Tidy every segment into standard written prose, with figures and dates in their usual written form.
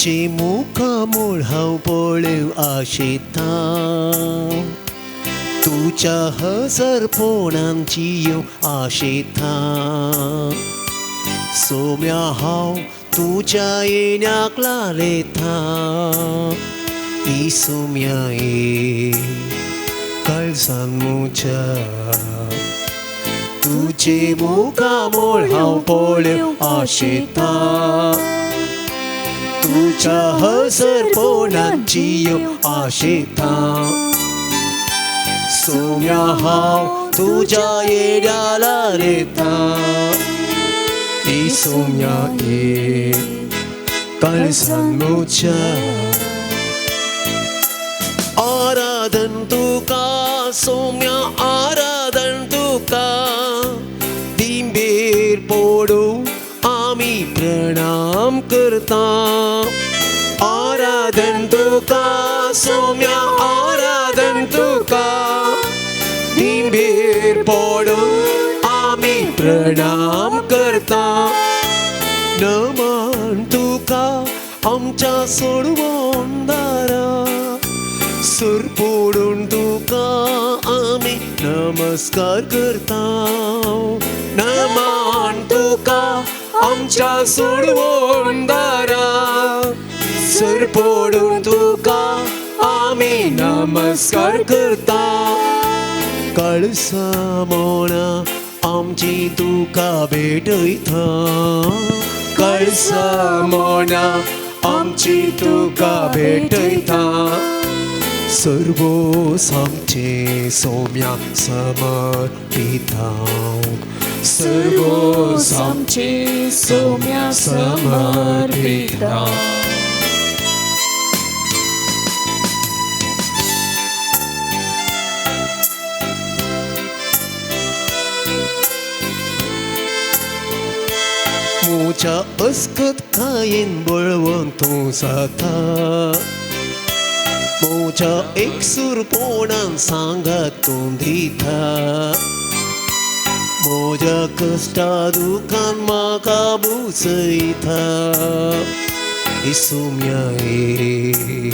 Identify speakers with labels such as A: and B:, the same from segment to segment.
A: तुजी मुखामूळ हांव पळोवंक आशेतां, तुज्या हसरपणान जियोवंक आशेतां. सोम्या हांव तुज्या येण्याक लालेतां, इसोम्या ये काळजान म्हज्या. तुजे मुखामूळ हांव पळोवंक आशेतां, तुज्या हसरपणान जियोवंक आशेतां. सोम्या हांव तुज्या येण्या लालेतां, इसोम्या ये काळजान म्हज्या. आराधन तुका सोम्या, आराधन तुका, दिंबेर पडूं आमी प्रणाम करता. आराधन तुका सोम्या, आराधन तुका, दिंबेर पडूं आमी प्रणाम करता. नमन तुका आमच्या सोडवणदारा, सुर पडून तुका आमी नमस्कार करता. नमन तुका आमच्या सोडवणदारा, सुर पडून तुका आमी नमस्कार करता. कळसा मोना आमची तुका भेटयता, कळसा मोना आमची तुका भेटयता. सर्वोस आमचे सोम्या समर्पिता, सर्वोस आमचे सोम्या समर्पिता. म्हज्या अस्कतकायेन बळवंत तूं जाता, म्हज्या एकसूरपणान सांगात तूं दिता. म्हज्या कश्टा दुखान म्हाका बुजयता, इसोम्या ये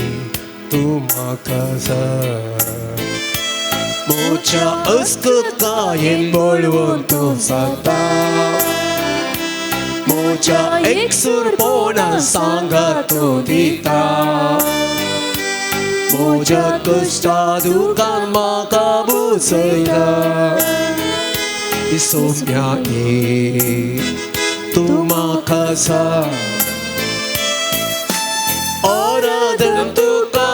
A: तूं म्हाका जाय. म्हज्या अस्कतकायेन बळवंत तूं जाता, म्हज्या एकसूरपणान सांगात तूं दिता. म्हज्या कश्टा दुखान म्हाका बुजयता, इसोम्या ये तूं म्हाका जाय. आराधन तुका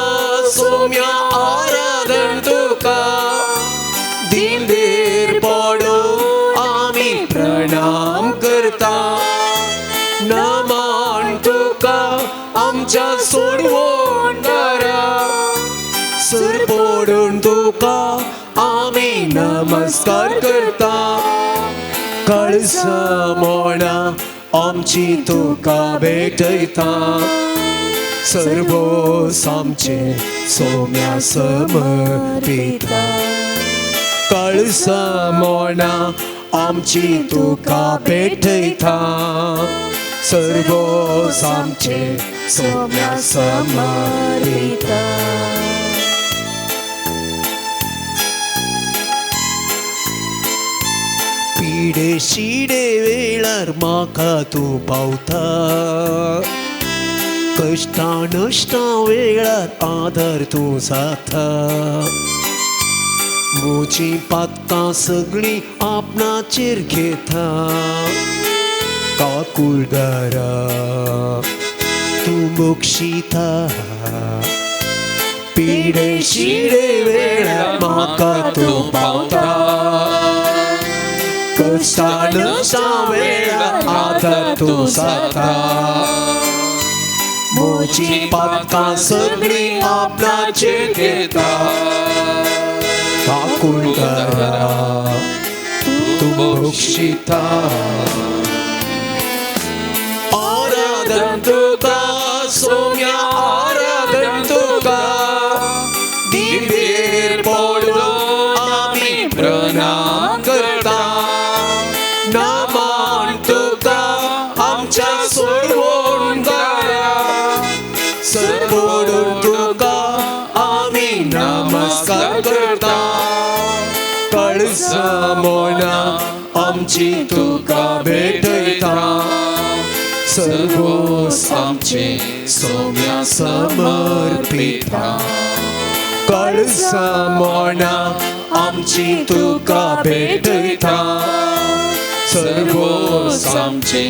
A: सोम्या, आराधन तुका, दिंबेर पडूं आमी प्रणाम करता. नमन तुका आमच्या सोडवणदारा, सुर पडून तुका आमी नमस्कार करता. कळसा मोना आमची तुका भेटयता, सर्वोस आमचे सोम्या समर्पिता. कळसा मोना आमची तुका भेटयता, सर्वोस आमचे सोम्या समर्पिता. पिडे शिडे वेळार म्हाका तूं पावता, कश्टां नश्टां वेळार आदार तूं जाता. म्हजीं पातकां सगळीं आपणाचेर घेता, काकुळदारा तूं बक्षिता. पिडे शिडे वेळार म्हाका तूं पावता, कश्टां नश्टां वेळार आदार तूं जाता. म्हजीं पातकां सगळीं आपणाचेर घेता, काकुळदारा तूं बक्षिता. आराधन तुका सोम्या, आराधन तुका, दिंबेर पडूं आमी प्रणाम करता. नमन तुका आमच्या सोडवणदारा, कळसामोना आमची तुका भेटयता सर्वोस आमचे सोम्या समर्पिता कळसामोना आमची तुका भेटयता सर्वोस
B: आमचे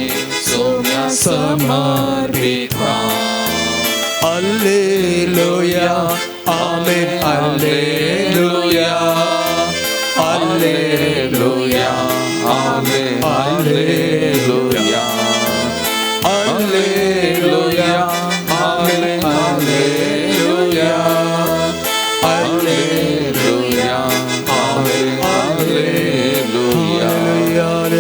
B: Saumya समर्पिता.
A: Alleluia, amen, alleluia, alleluia,
B: amen,
A: alleluia, alleluia, amen, alleluia,
B: alleluia, amen, alleluia.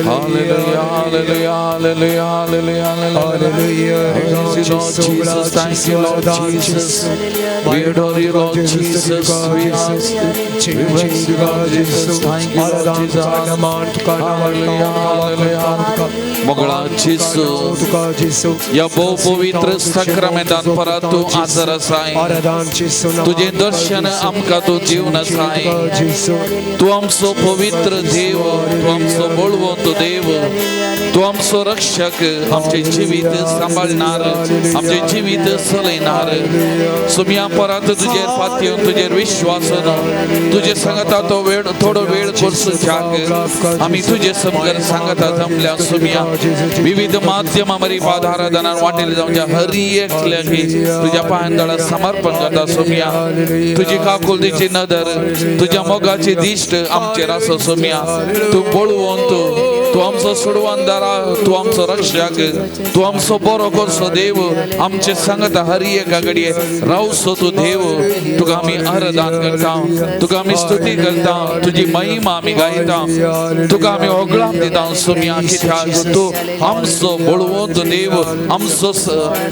A: Hallelujah,
B: Hallelujah, hallelujah, hallelujah, hallelujah. Praise you, Lord Jesus. Thank you, Lord Jesus. We adore you, Lord Jesus. We ask, we bless you, Lord Jesus. Thank you, Lord Jesus. Hallelujah, hallelujah. मोगळा जेसू, या भोव पवित्र साक्रामेंतान परत तूं आजर आसाय. तुजें दर्शन आमकां तूं दिवन आसाय. तूं आमचो पवित्र देव, तूं आमचो बळवंत देव, तूं आमचो रक्षक, आमचें जिवीत सांबाळणार, आमचें जिवीत चलयणार. सुमया, परत तुजेर फातयेवन, तुजेर विश्वासन, तुजे सांगता तो वेळ, थोडो वेळ करचो आमी तुजे समगर सांगता जमल्या. सुमया, विविध माध्यमां मरी आराधनान वाटेल जावच्या हरी एकल्याक तुज्या पांयांतळा समर्पण करता. सोमिया, तुजी काकुलतीची नदर, तुज्या मोगाची दिश्ट आमचेर आसा. सोमिया, तूं बळवंत, तूं आमचो सोडवणदारा, तूं आमचो रक्षक, तूं आमचो बरो करचो देव. आमचे सांगता हरी एका घडये रावचो तूं देव. तुका आमी आराधन करता, तुका आमी स्तुती करता, तुजी महिमा आमी गायता, तुका आमी होगळाम दिता. सोमिया, कित्याक तूं आमचो बळवंत देव, आमचो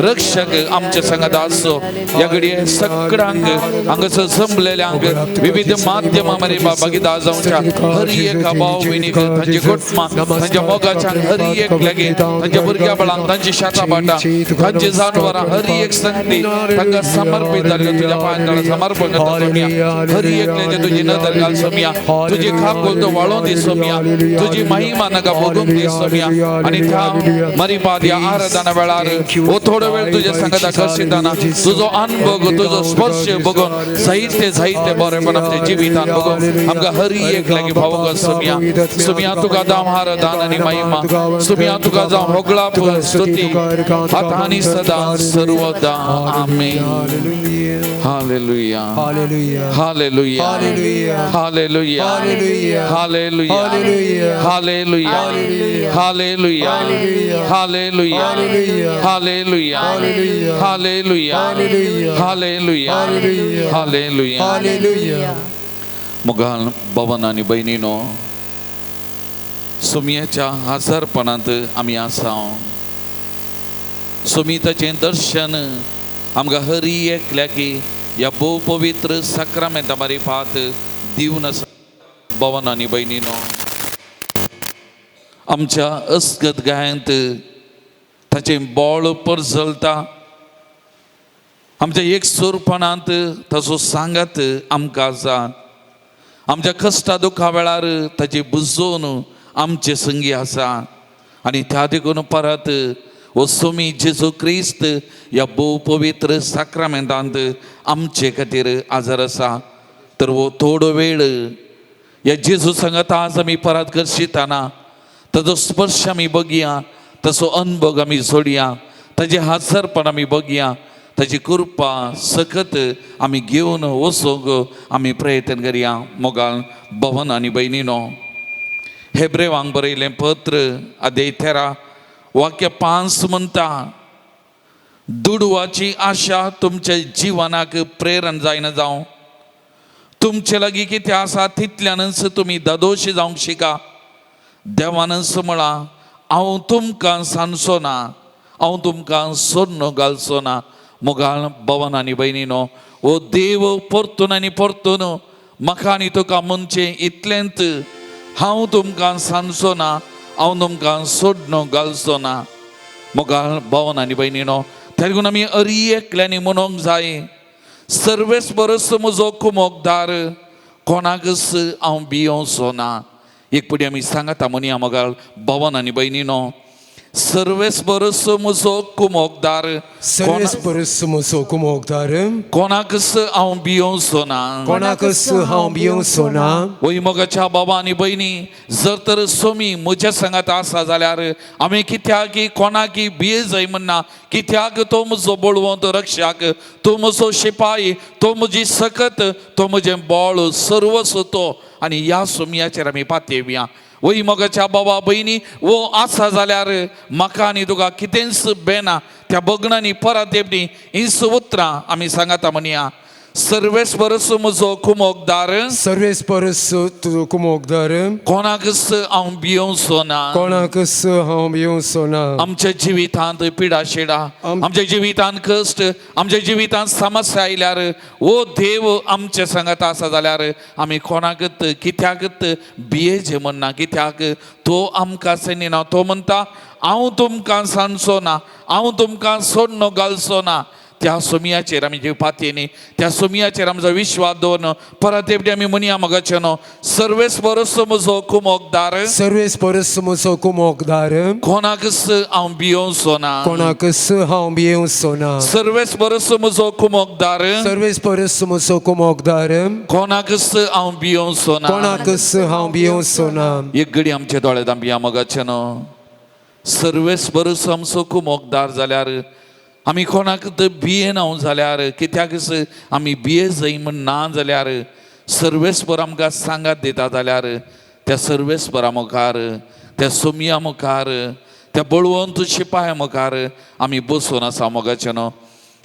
B: रक्षक आमच्या सांगता आसो. ह्या घडये सगळ्यांक, हांगासर जमलेल्यांक, विविध माध्यमां मरे बाबा जावच्या हरी एका भाव भयणीक, तांचे कुटुंबां, तांच्या मोगाच्या हरी एक लागी, तांच्या भुरग्या बाळांक, तांची शेतां भाटां, तांची जानवरां, हरी एक संगती तांकां समर्पीत जाल्ल्यो तुज्या पांयांतळा समर्पण करता. सोमिया, हरी एकल्याचे तुजी नदर घाल. सोमिया, तुजी खाकोल तो वाळोवन दी. सोमिया, तुजी महिमा नाका भोगूंक दी. सोमिया, आनी त्या मरिपाद ह्या आराधना वेळार हो थोडो वेळ तुज्या सांगता कशिताना तुजो अनुभव, तुजो स्पर्श बघून जायते जायते बरेपण आमच्या जिवितान बघून आमकां हरी एक लागीं भावूंक. सोमिया, सोमिया, तुका जावं आराधन आनी महिमा. सोमिया, तुका जावं होगळाप स्तुती, आतां आनी सदां सर्वदा. आमेन. Hallelujah.
A: Hallelujah.
B: Hallelujah.
A: Hallelujah.
B: Hallelujah.
A: Hallelujah.
B: Hallelujah.
A: Hallelujah.
B: Hallelujah.
A: Hallelujah.
B: Hallelujah.
A: Hallelujah.
B: Hallelujah.
A: Hallelujah.
B: Hallelujah.
A: Hallelujah.
B: Hallelujah.
A: Hallelujah.
B: Hallelujah. मोगाळ भवन आनी भयणीनो, सुमयेच्या हाजरपणांत आमी आसा. सुमिताचें दर्शन आमकां हरी एकल्याकी ह्या भोव पवित्र साक्रामेंता मारिफात दिवन आसा. भवन आनी भयणीनो, आमच्या अस्गत गायांत ताचें बोळ परजलता. आमच्या एकसुरपणांत ताचो सांगात आमकां आसा. आमच्या कश्टा दुख्खा वेळार ताची बुजोवन आमचे संगी आसा. आनी त्या देखून परत हो सोमी जेजू क्रिस्त ह्या भोव पवित्र साक्रामेंतांत आमचे खातीर आजार आसा. तर हो थोडो वेळ ह्या जेजू सांगता आज आमी परत करशिताना ताजो स्पर्श आमी बघया, तसो अनुभव आमी जोडया, ताजें हाजरपण आमी बघया, ताजी कृपा सकत आमी घेवन वचूंक आमी प्रयत्न करया. मोगाल भवन आनी भयणीनो, हेब्रेवांक बरयलें पत्र अध्याय 13 वाक्य 5 म्हणटा, दुडवाची आशा तुमच्या जिवनाक प्रेरण जायना जावं. तुमचे लागीं कितें आसा तितल्यानच तुमी दादोशी जावंक शिका. देवानच म्हळां, हांव तुमकां सांजचो ना, हांव तुमकां सोडून घालचो ना. मोगाळ भवन आनी भयणीनो, हो देव परतून आनी परतून म्हाका आनी तुका म्हणचें इतलेंच, हांव तुमकां सांजचो ना, हांव तुमकां सोडून घालचो ना. मोगाळ भवन आनी भयणीनो, तेका आमी अरी एकल्यांनी म्हणूंक जाय, सर्वेस बरोस म्हजो कुमोकदार, कोणाकच हांव भियोवचो ना. एक पटी आमी सांगता म्हणया मगाळ भवन आनी भयणीनो, सर्वेस्परस म्हजो कुमोकदार,
A: सर्वेस्परस म्हजो कुमोकदार,
B: कोणाकच हांव भियोवचो ना,
A: कोणाकच हांव भियोवचो ना.
B: वय मोगाच्या बाबा आनी भयणी, जर तर सोमी म्हज्या सांगात आसा जाल्यार आमी कित्याक कोणाकी भिये जाय म्हणना. कित्याक तो म्हजो बळवंत रक्षाक, तो म्हजो शिपाई, तो म्हजी सकत, तो म्हजें बळ सर्वस्व तो. आनी ह्या सोमयाचेर आमी पातयेवया. वय मोगाच्या बाबा भयणी, वो आसा जाल्यार म्हाका आनी तुका कितेंच बेना. त्या बगणांनी परत येवणी हीच उतरां आमी सांगता म्हणया, सर्वेस्परस म्हजो कुमोकदार,
A: सर्वेस्परस तुजो कुमोकदार,
B: कोणाकच हांव भियोवचो ना,
A: कोणाकच हांव भियोवचो ना.
B: आमच्या जिवितांत पिडा शिडा, आमच्या जिवितांत कश्ट, आमच्या जिवितांत समस्या आयल्यार ओ देव आमच्या सांगात आसा जाल्यार आमी कोणाकच कित्याकच भियेचे म्हणना. कित्याक तो आमकां सेनिना. तो म्हणटा हांव तुमकां सांजचो ना, हांव तुमकां सोडणो घालचो ना. त्या सोमयाचेर आमी जे पातयेनी, त्या सोमयाचेर आमचो विश्वास दवरन परत एकदां आमी म्हणया मोगाचे न्हू, सर्वेस्परस म्हजो कुमोकदार,
A: सर्वेस्परस म्हजो कुमोकदार,
B: कोणाकच हांव भियोवचो ना,
A: कोणाकच हांव भियोवचो ना.
B: सर्वेस्परस म्हजो कुमोकदार,
A: सर्वेस्परस म्हजो कुमोकदार,
B: कोणाकच हांव भियोवचो ना,
A: कोणाकच हांव भियोवचो ना.
B: एक घडी आमचे दोळे धांपया मोगाचे न्हू. सर्वेस्परस आमचो कुमोकदार जाल्यार आमी कोणाक भियेना जाल्यार, कित्याक आमी भिये जाय म्हण ना जाल्यार सर्वेस्पर आमकां सांगात दिता जाल्यार त्या सर्वेस्परा मुखार, त्या सोमया मुखार, त्या बळवंत शिपाया मुखार आमी बसून आसा मोगाचे न्हू.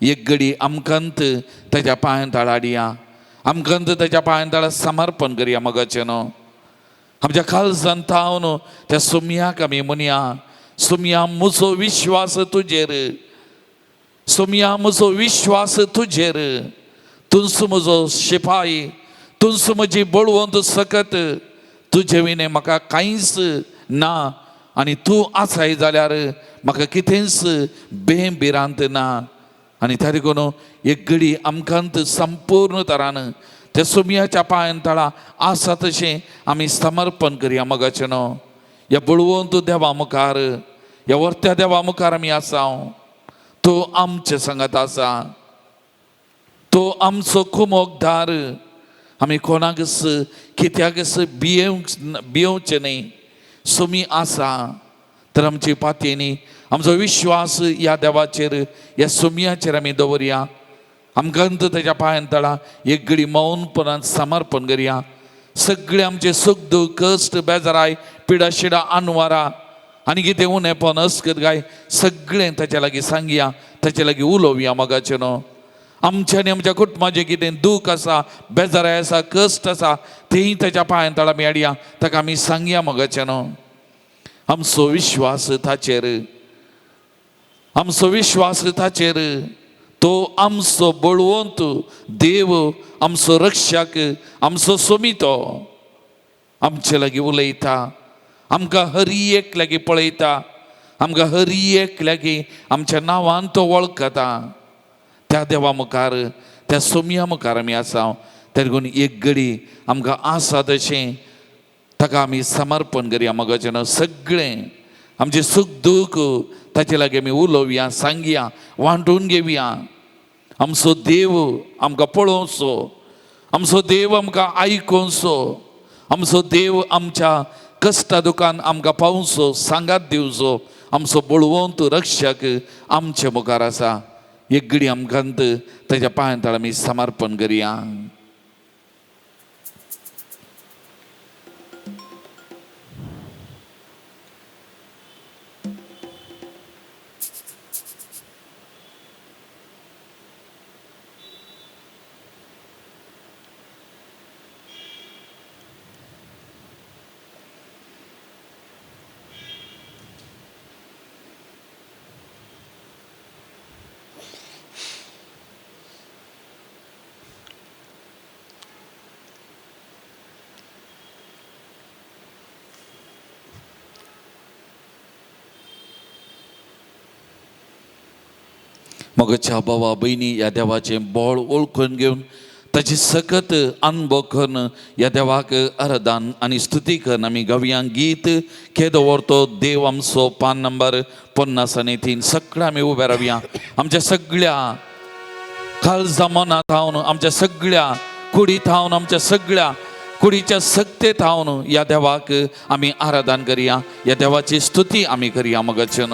B: एक घडी आमकांत ताच्या पांयां तळा हाडया, आमकांत ताच्या पांयां तळा समर्पण करया मोगाचे न्हू. आमच्या काळजान थावन त्या सोमयाक आमी म्हणया, सोमया म्हजो विश्वास तुजेर, सोमया म्हजो विश्वास तुजेर, तूंच म्हजो शिपाई, तूंच म्हजी बळवंत सकत, तुजे विणें म्हाका कांयच ना आनी तूं आसाय जाल्यार म्हाका कितेंच बें भिरांत ना. आनी त्या देखून एक घडी आमकांत संपूर्ण तरान त्या सोमयाच्या पांयान तळा आसा तशें आमी समर्पण करया मोगाचें न्हू. ह्या बळवंत देवा मुखार, ह्या वर्त्या देवा मुखार आमी आसा. तो आमचे सांगात आसा, तो आमचो कुमोकदार. आमी कोणाकच कित्याकच भियोवचें न्हय. सोमी आसा तर आमची पातयेनी आमचो विश्वास ह्या देवाचेर, ह्या सोमयाचेर आमी दवरया. आमकां ताच्या पांयान तळा एक घडी मौनपणान समर्पण करया. सगळे आमचे सुख दुख कश्ट बेजाराय पिडा शिडा अनवारा आनी कितें उणेपण अस्कत काय सगळें ताच्या लागीं सांगया, ताच्या लागीं उलोवया मोगाचें न्हू. आमच्या आनी आमच्या कुटुंबाचें कितें दूख आसा, बेजाराय आसा, कश्ट आसा, तेंय ताच्या पांयान तळा आमी हाडया, ताका आमी सांगया मोगाचें न्हू. आमचो विश्वास ताचेर, आमचो विश्वास ताचेर, तो आमचो बळवंत देव, आमचो रक्षक, आमचो सोमितो आमचे लागीं उलयता, आमकां हरी एक लागीं पळयता, आमकां हरी एक लागीं आमच्या नांवान तो वळखता. त्या देवा मुखार, त्या सोमया मुखार आमी आसा. देखून एक घडी आमकां आसा तशें ताका आमी समर्पण करया मोगाचें न्हू. सगळें आमचें सूख दूख ताचे लागीं आमी उलोवया, सांगया, वांटून घेवया. आमचो देव आमकां पळोवचो, आमचो देव आमकां आयकोवचो, आमचो देव आमच्या कश्टा दुकान आमकां पावचो, सांगात दिवचो. आमचो बळवंत रक्षक आमचे मुखार आसा. एक घडी आमकां ताच्या पांयां तळा आमी समर्पण करया. मोगाच्या भावा भयणी, ह्या देवाचें बळ वळखून घेवन ताची सकत अनुभव करून ह्या देवाक आराधन आनी स्तुती करून आमी गावया गीत केदो व्हरतो देव आमचो, पान नंबर 53. सगळ्या आमी उबे रावया. आमच्या सगळ्या काळजा मनात थावन, आमच्या सगळ्या कुडी थावन, आमच्या सगळ्या कुडीच्या सक्ते थावन ह्या देवाक आमी आराधन करया, ह्या देवाची स्तुती आमी करया. मगाचें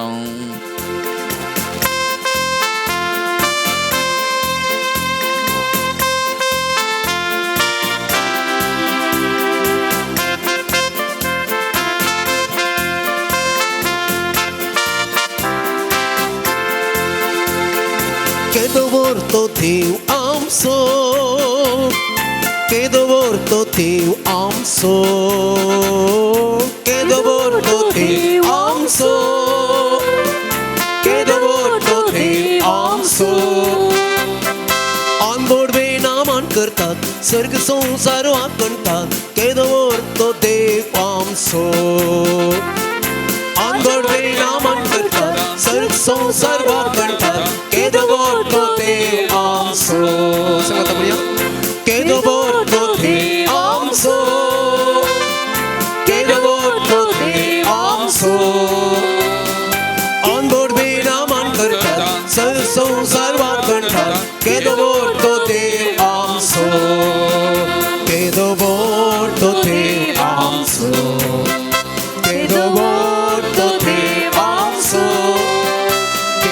A: केदो व्हरतो देव आमचो, केदो व्हरतो देव आमचो, केदो व्हरतो देव आमचो, केदो व्हरतो देव आमचो. आनबोडवे नामान करतात, सर्ग संवसार वाकणतात, केदो व्हरतो देव आमचो. आनबोडवे नामान करतात, सर्ग संवसार वाकणतात, केदो व्हरतो देव आमचो. सांगात म्हणया, केदो व्हरतो देव आमचो, केदो व्हरतो देव आमचो. आनबोडवे नामान करतात, सर्ग संवसार वाकणतात, केदो व्हरतो देव आमचो, केदो व्हरतो देव आमचो, केदो व्हरतो देव आमचो,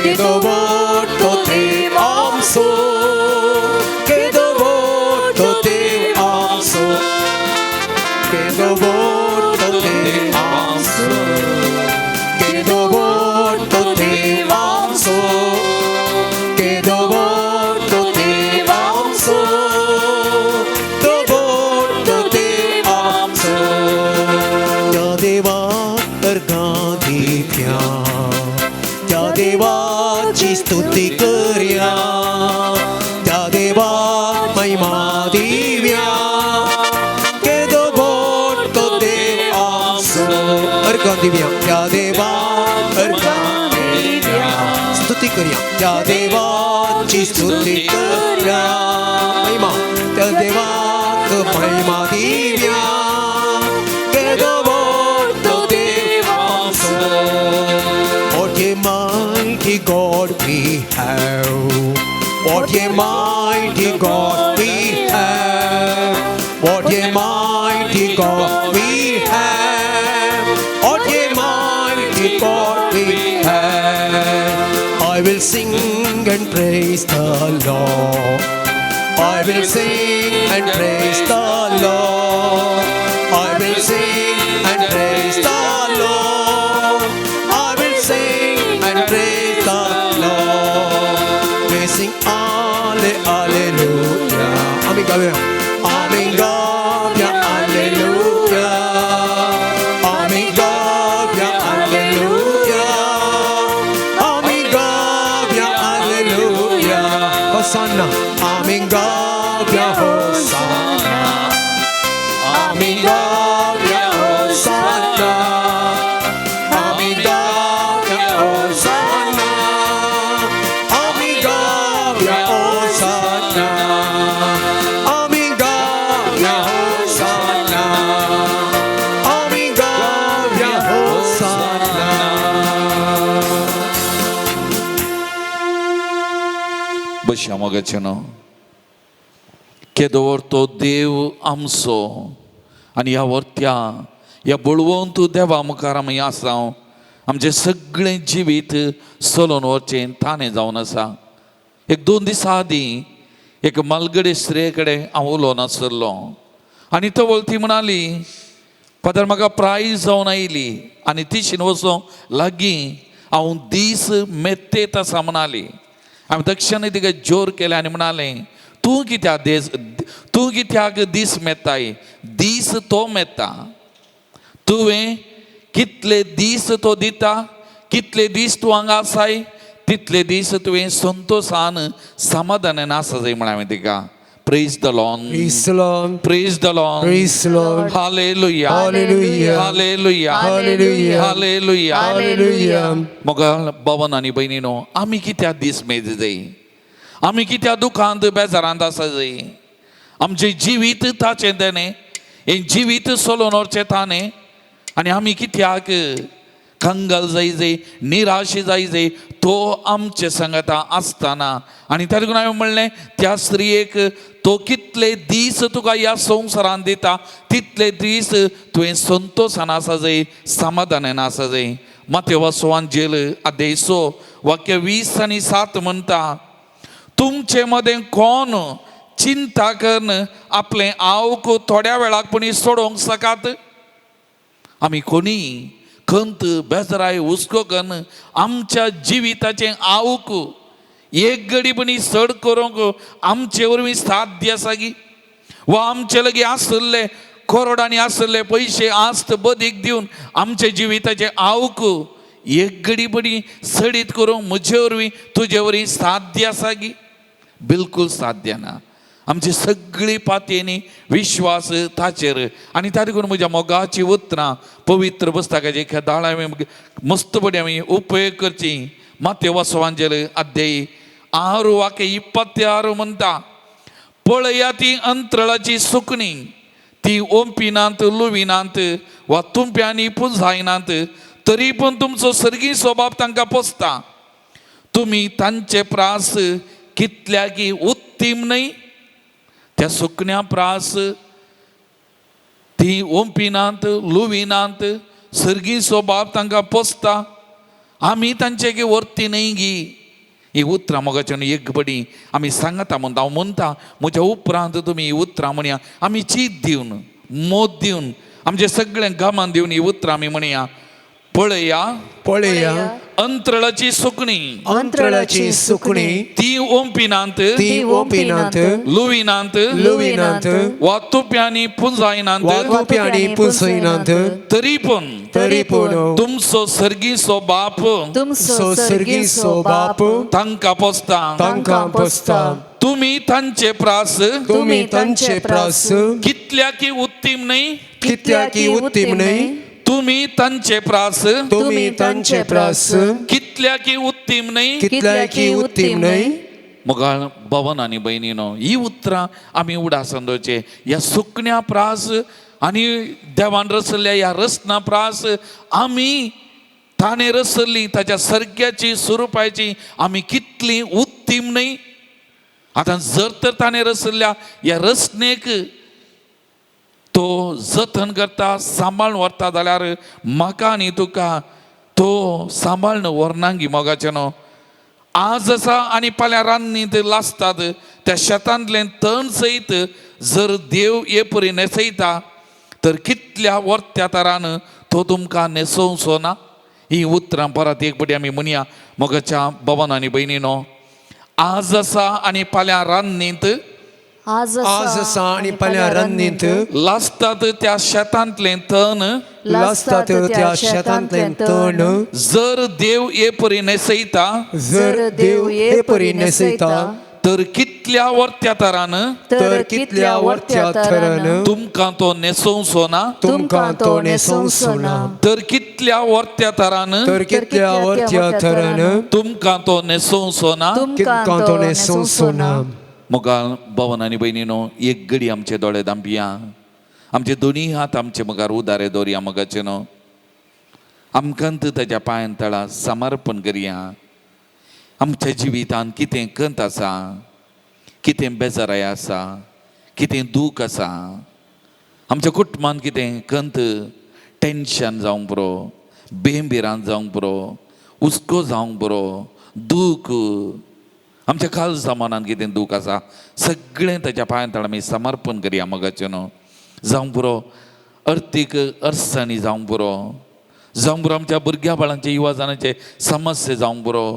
A: केदो व्हरतो देव आमचो, केदो व्हरतो देव आमचो, केदो व्हरतो देव आमचो, केदो व्हरतो देव आमचो, केदो व्हरतो देव आमचो, तो व्हरतो देव आमचो. त्या देवाक अर्घां दिवया, त्या देवाची स्तुती करया, त्या देवाक महिमा दिवया, केदो व्हरतो देव आमचो. अर्घां दिवया, त्या देवाक अर्घां दिवया, स्तुती करया, त्या देवाची स्तुती करया, महिमा त्या देवाक महिमा दिवया, केदो व्हरतो देव आमचो. What a mighty God we have. What a mighty God we have. What a mighty God we have. What a mighty God we have. I will sing and praise the Lord. I will sing and praise the Lord. I will sing and praise the Lord. I will sing and praise the Lord. We sing Alle, Alleluia. आमी गावया. आमी गावया Alleluia. आमी गावया Alleluia. आमी गावया Alleluia. Hosanna. आमी गावया Hosanna. आमी गावया Hosanna. आमी गावया Hosanna. आमी गावया Hosanna. आमी गावया Hosanna. आमी गावया Hosanna.
B: बशया मोगाचें न्हू. केदो व्हरतो देव आमचो आनी ह्या व्हरत्या ह्या बळवंत देवा मुखार आमी आसा. आमचें सगळें जिवीत चलोवन वचचें ताणें जावन आसा. एक दोन दिसां आदीं एक मालगडे स्त्रिये कडेन हांव उलोवन आसलो आनी तवळ ती म्हणाली, फादर, म्हाका प्रायज जावन आयली आनी तिशीन वचों लागीं हांव दीस मेत्तेत आसा म्हणाली. हांवें तक्षणी तिका जोर केलें आनी म्हणालें, तूं कित्याक दीस, तूं कित्याक दीस मेत्ताय? दीस तो मेत्ता. तुवें कितले दीस तो दिता, कितले दीस तूं हांगा आसाय, तितले दीस तुवें संतोशान समाधानान आसा जाय म्हळें हांवें तिका. Praise the Lord.
A: Praise the Lord.
B: Praise the Lord.
A: Praise the Lord.
B: Hallelujah.
A: Hallelujah.
B: Hallelujah.
A: Hallelujah.
B: Hallelujah.
A: Hallelujah.
B: मोगाळ भवन आनी भयणीनो, आमी कित्याक दीस मेज जाय? आमी कित्याक दुखांत बेजारांत आसा जाय? आमचें जिवीत ताचें देणें, हें जिवीत सोलोवन व्हरचें ताणें. आनी आमी कित्याक कंगाल जायजे, निराश जायजे, तो आमचे सांगता आसतना. आनी ताका लागून हांवें म्हणलें त्या स्त्रियेक, तो कितले दीस तुका ह्या संवसारान दिता तितले दीस तुवें संतोशान आसा जाय, समाधानान आसा जाय. मातेवा सुवांजेल अध्याय 6 वाक्य 20 आनी 7 म्हणटा, तुमचे मदें कोण चिंता करून आपलें आवक थोड्या वेळाक पुणी सोडोवंक शकात? आमी कोणी खंत बेजराय हुस्को करून आमच्या जिविताचें आवक एक घडी पुणी चड करूंक आमचे वरवीं साध्य आसा गी? वा आमचे लागीं आशिल्ले करोडांनी आशिल्ले पयशे आस्त बदीक दिवन आमच्या जिविताचें आवक एक घडी पुणी सडीत करूंक म्हजे वरवीं तुजे वरवीं साध्य आसा गी? बिलकूल साध्य ना. आमची सगळी पातयेनी विश्वास ताचेर. आनी ताका लागून म्हज्या मोगाची उतरां पवित्र पुस्तकाची दाळ हांवें मस्तपणी आमी उपयोग करची. मातेवा सुवांजेल अध्याय 6 वाक्य 26 म्हणटा, पळया ती अंतरळाची सुकणी, ती ओंपिनात लुविनात वा तुंप्यांनी पुंजायनात, तरी पूण तुमचो सर्गी स्वभाव तांकां पोसता. तुमी तांचे प्रास कितल्याकी उत्तीम न्हय? त्या सुकण्या प्रास ती ओंपिनात लुविनात, सर्गी स्वभाव तांकां पोसता, आमी तांचे गी वर्ती न्हय गी? ही उतरां मोगाच्यान एक बडी आमी सांगता म्हणटा, हांव म्हणटा म्हज्या उपरांत तुमी ही उतरां म्हणया. आमी चीत दिवन मोद दिवन आमचे सगळें गामान दिवन ही उतरां आमी म्हणया. पळया
A: पळया
B: अंतरळाची सुकणी,
A: अंतरळाची सुकणी,
B: ती ओंपिनात
A: ती ओंपिनात
B: लुविनात
A: लुविनात
B: वा तुप्यांनी पुंजायनात,
A: वा तुप्यांनी पुंजयनात,
B: तरी पूण
A: तरी पूण
B: तुमचो सर्गीचो बाप
A: तुमचो सर्गीचो बाप
B: तांकां पोसता.
A: तांकां पोसता.
B: तुमी तांचे प्रास
A: तुमी तांचे प्रास
B: कितल्याकी उत्तीम न्हय?
A: कितल्याकी उत्तीम न्हय?
B: तुमी तांचे प्रास
A: तुमी तांचे प्रास
B: कितल्याकी उत्तीम न्हय?
A: कितल्याकी उत्तीम न्हय?
B: मोगाळ भवन आनी भयणीनो, ही उतरां आमी उडासान दवरचे. ह्या सुकण्या प्रास आनी देवान रचल्ल्या ह्या रचना प्रास आमी ताणें रचल्ली ताच्या सर्ग्याची स्वरुपाची आमी कितली उत्तीम न्हय? आतां जर तर ताणें रचल्ल्या ह्या रचनेक तो जतन करता, सांबाळून व्हरता जाल्यार म्हाका आनी तुका तो सांबाळून व्हरना गी? मोगाचें न्हू, आज आसा आनी फाल्यां रान्नीत लासतात त्या शेतांतलें तण सयत जर देव हे परी न्हेसयता तर कितल्या वर्त्या तरान तो तुमकां न्हेसोवचो ना? ही उतरां परत एक पटी आमी म्हणया. मोगाच्या भवन आनी भयणीनो, आज आसा आनी फाल्यां रान्नीत
A: आज आसा आनी फाल्यां रान्नीत
B: लासतात त्या शेतांतलें तण
A: लासतात त्या शेतांतलें तण
B: जर देव हे परी न्हेसयता
A: जर देव हे परी न्हेसयता
B: तर कितल्या वर्त्या तरान
A: तर कितल्या वर्त्या थरान
B: तुमकां तो न्हेसोवचो ना?
A: तुमकां तो न्हेसोवचो ना?
B: तर कितल्या वर्त्या तरान
A: तर कितल्या वर्त्या थरान
B: तुमकां तो न्हेसोवचो ना?
A: तुमकां तो न्हेसोवचो ना?
B: मोगाळ भवन आनी भयणीनो, एक घडी आमचे दोळे धांपया, आमचे दोनी हात आमचे मुखार उदारे दवरया. मोगाचे न्हू, आमकां ताच्या पांयान तळा समर्पण करया. आमच्या जिवितांत कितें खंत आसा, कितें बेजाराय आसा, कितें दूख आसा, आमच्या कुटुंबांत कितें खंत, टेंशन जावंक पुरो, बेंबिरांत जावंक पुरो, हुस्को जावंक पुरो, दूख आमच्या काळजा मनांत कितें दूख आसा, सगळें ताच्या पांयां तळा आमी समर्पण करया. मोगाचें न्हू, जावंक पुरो अर्थीक अडचणी जावंक पुरो, जावंक पुरो आमच्या भुरग्या बाळांचे युवा जाणांचे समस्या जावंक पुरो,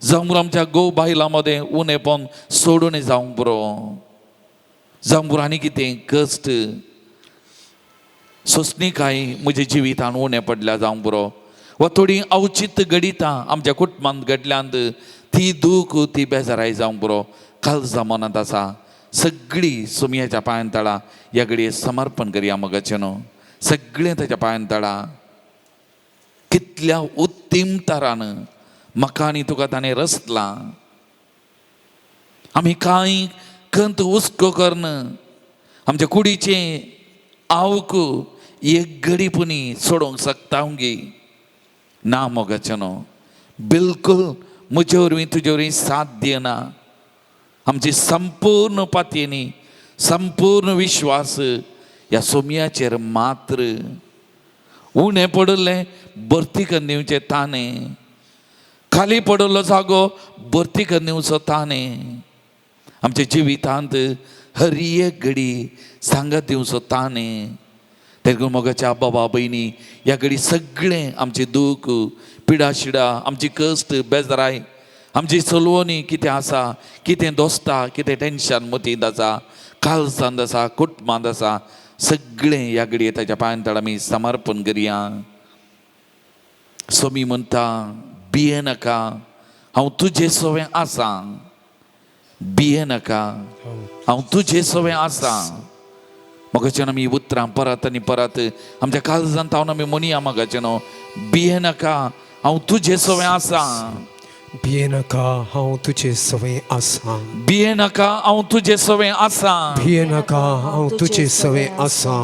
B: जावंक पुरो आमच्या घोव बायलां मदें उणेपण सोडून जावंक पुरो, जावंक पुरो आनी कितें कश्ट सोंसणीकाय म्हज्या जिवितान उणें पडल्या जावंक पुरो, वा थोडीं अवचीत घडितां आमच्या कुटुंबांत घडल्यांत ती दूख ती बेजाराय जावंक पुरो, काळजा मनांत आसा सगळी सुमयाच्या पांयान तळा ह्या घडये समर्पण करया. मोगाचें न्हू, सगळें ताच्या पांयान तळा कितल्या उत्तीम तरान म्हाका आनी तुका ताणें रचलां. आमी कांय खंत हुस्को करून आमच्या कुडीचें आवक एक घडी पुणी सोडोवंक शकता गे ना मोगाचें न्हू, बिलकुल म्हजे वरवीं तुजे वरवीं साथ दिना. आमची संपूर्ण पातयेनी संपूर्ण विश्वास ह्या सोमयाचेर मात्र उणें पडिल्लें भरती करून दिवचें ताणें, खाली पडिल्लो जागो भरती करून दिवचो ताणें, आमच्या जिवितांत हर एक घडी सांगात दिवचो ताणें. तेका मोगाच्या बाबा भयणी ह्या घडी सगळें आमचें दूख पिडा शिडा आमची कश्ट बेजराय आमची चलवणी कितें आसा, कितें दोस्ता, कितें टेंशन मतींत आसा, कालसांत आसा, कुटुंबांत आसा, सगळें ह्या घडये ताच्या पांयां तळ आमी समर्पण करया. सोमी म्हणटा भिये नाका, हांव तुजे सवें आसा. भिये नाका, हांव तुजे सवें आसा. मोगाचें आमी उतरां परत आनी परत आमच्या काळजांत हांव आमी म्हणया मोगाचें न्हू, भिये नाका, हांव तुजे सवें आसा.
A: भिये नाका, हांव तुजे सवें आसा.
B: भिये नाका, हांव तुजे सवें आसा.
A: भिये नाका, हांव तुजे सवें आसा.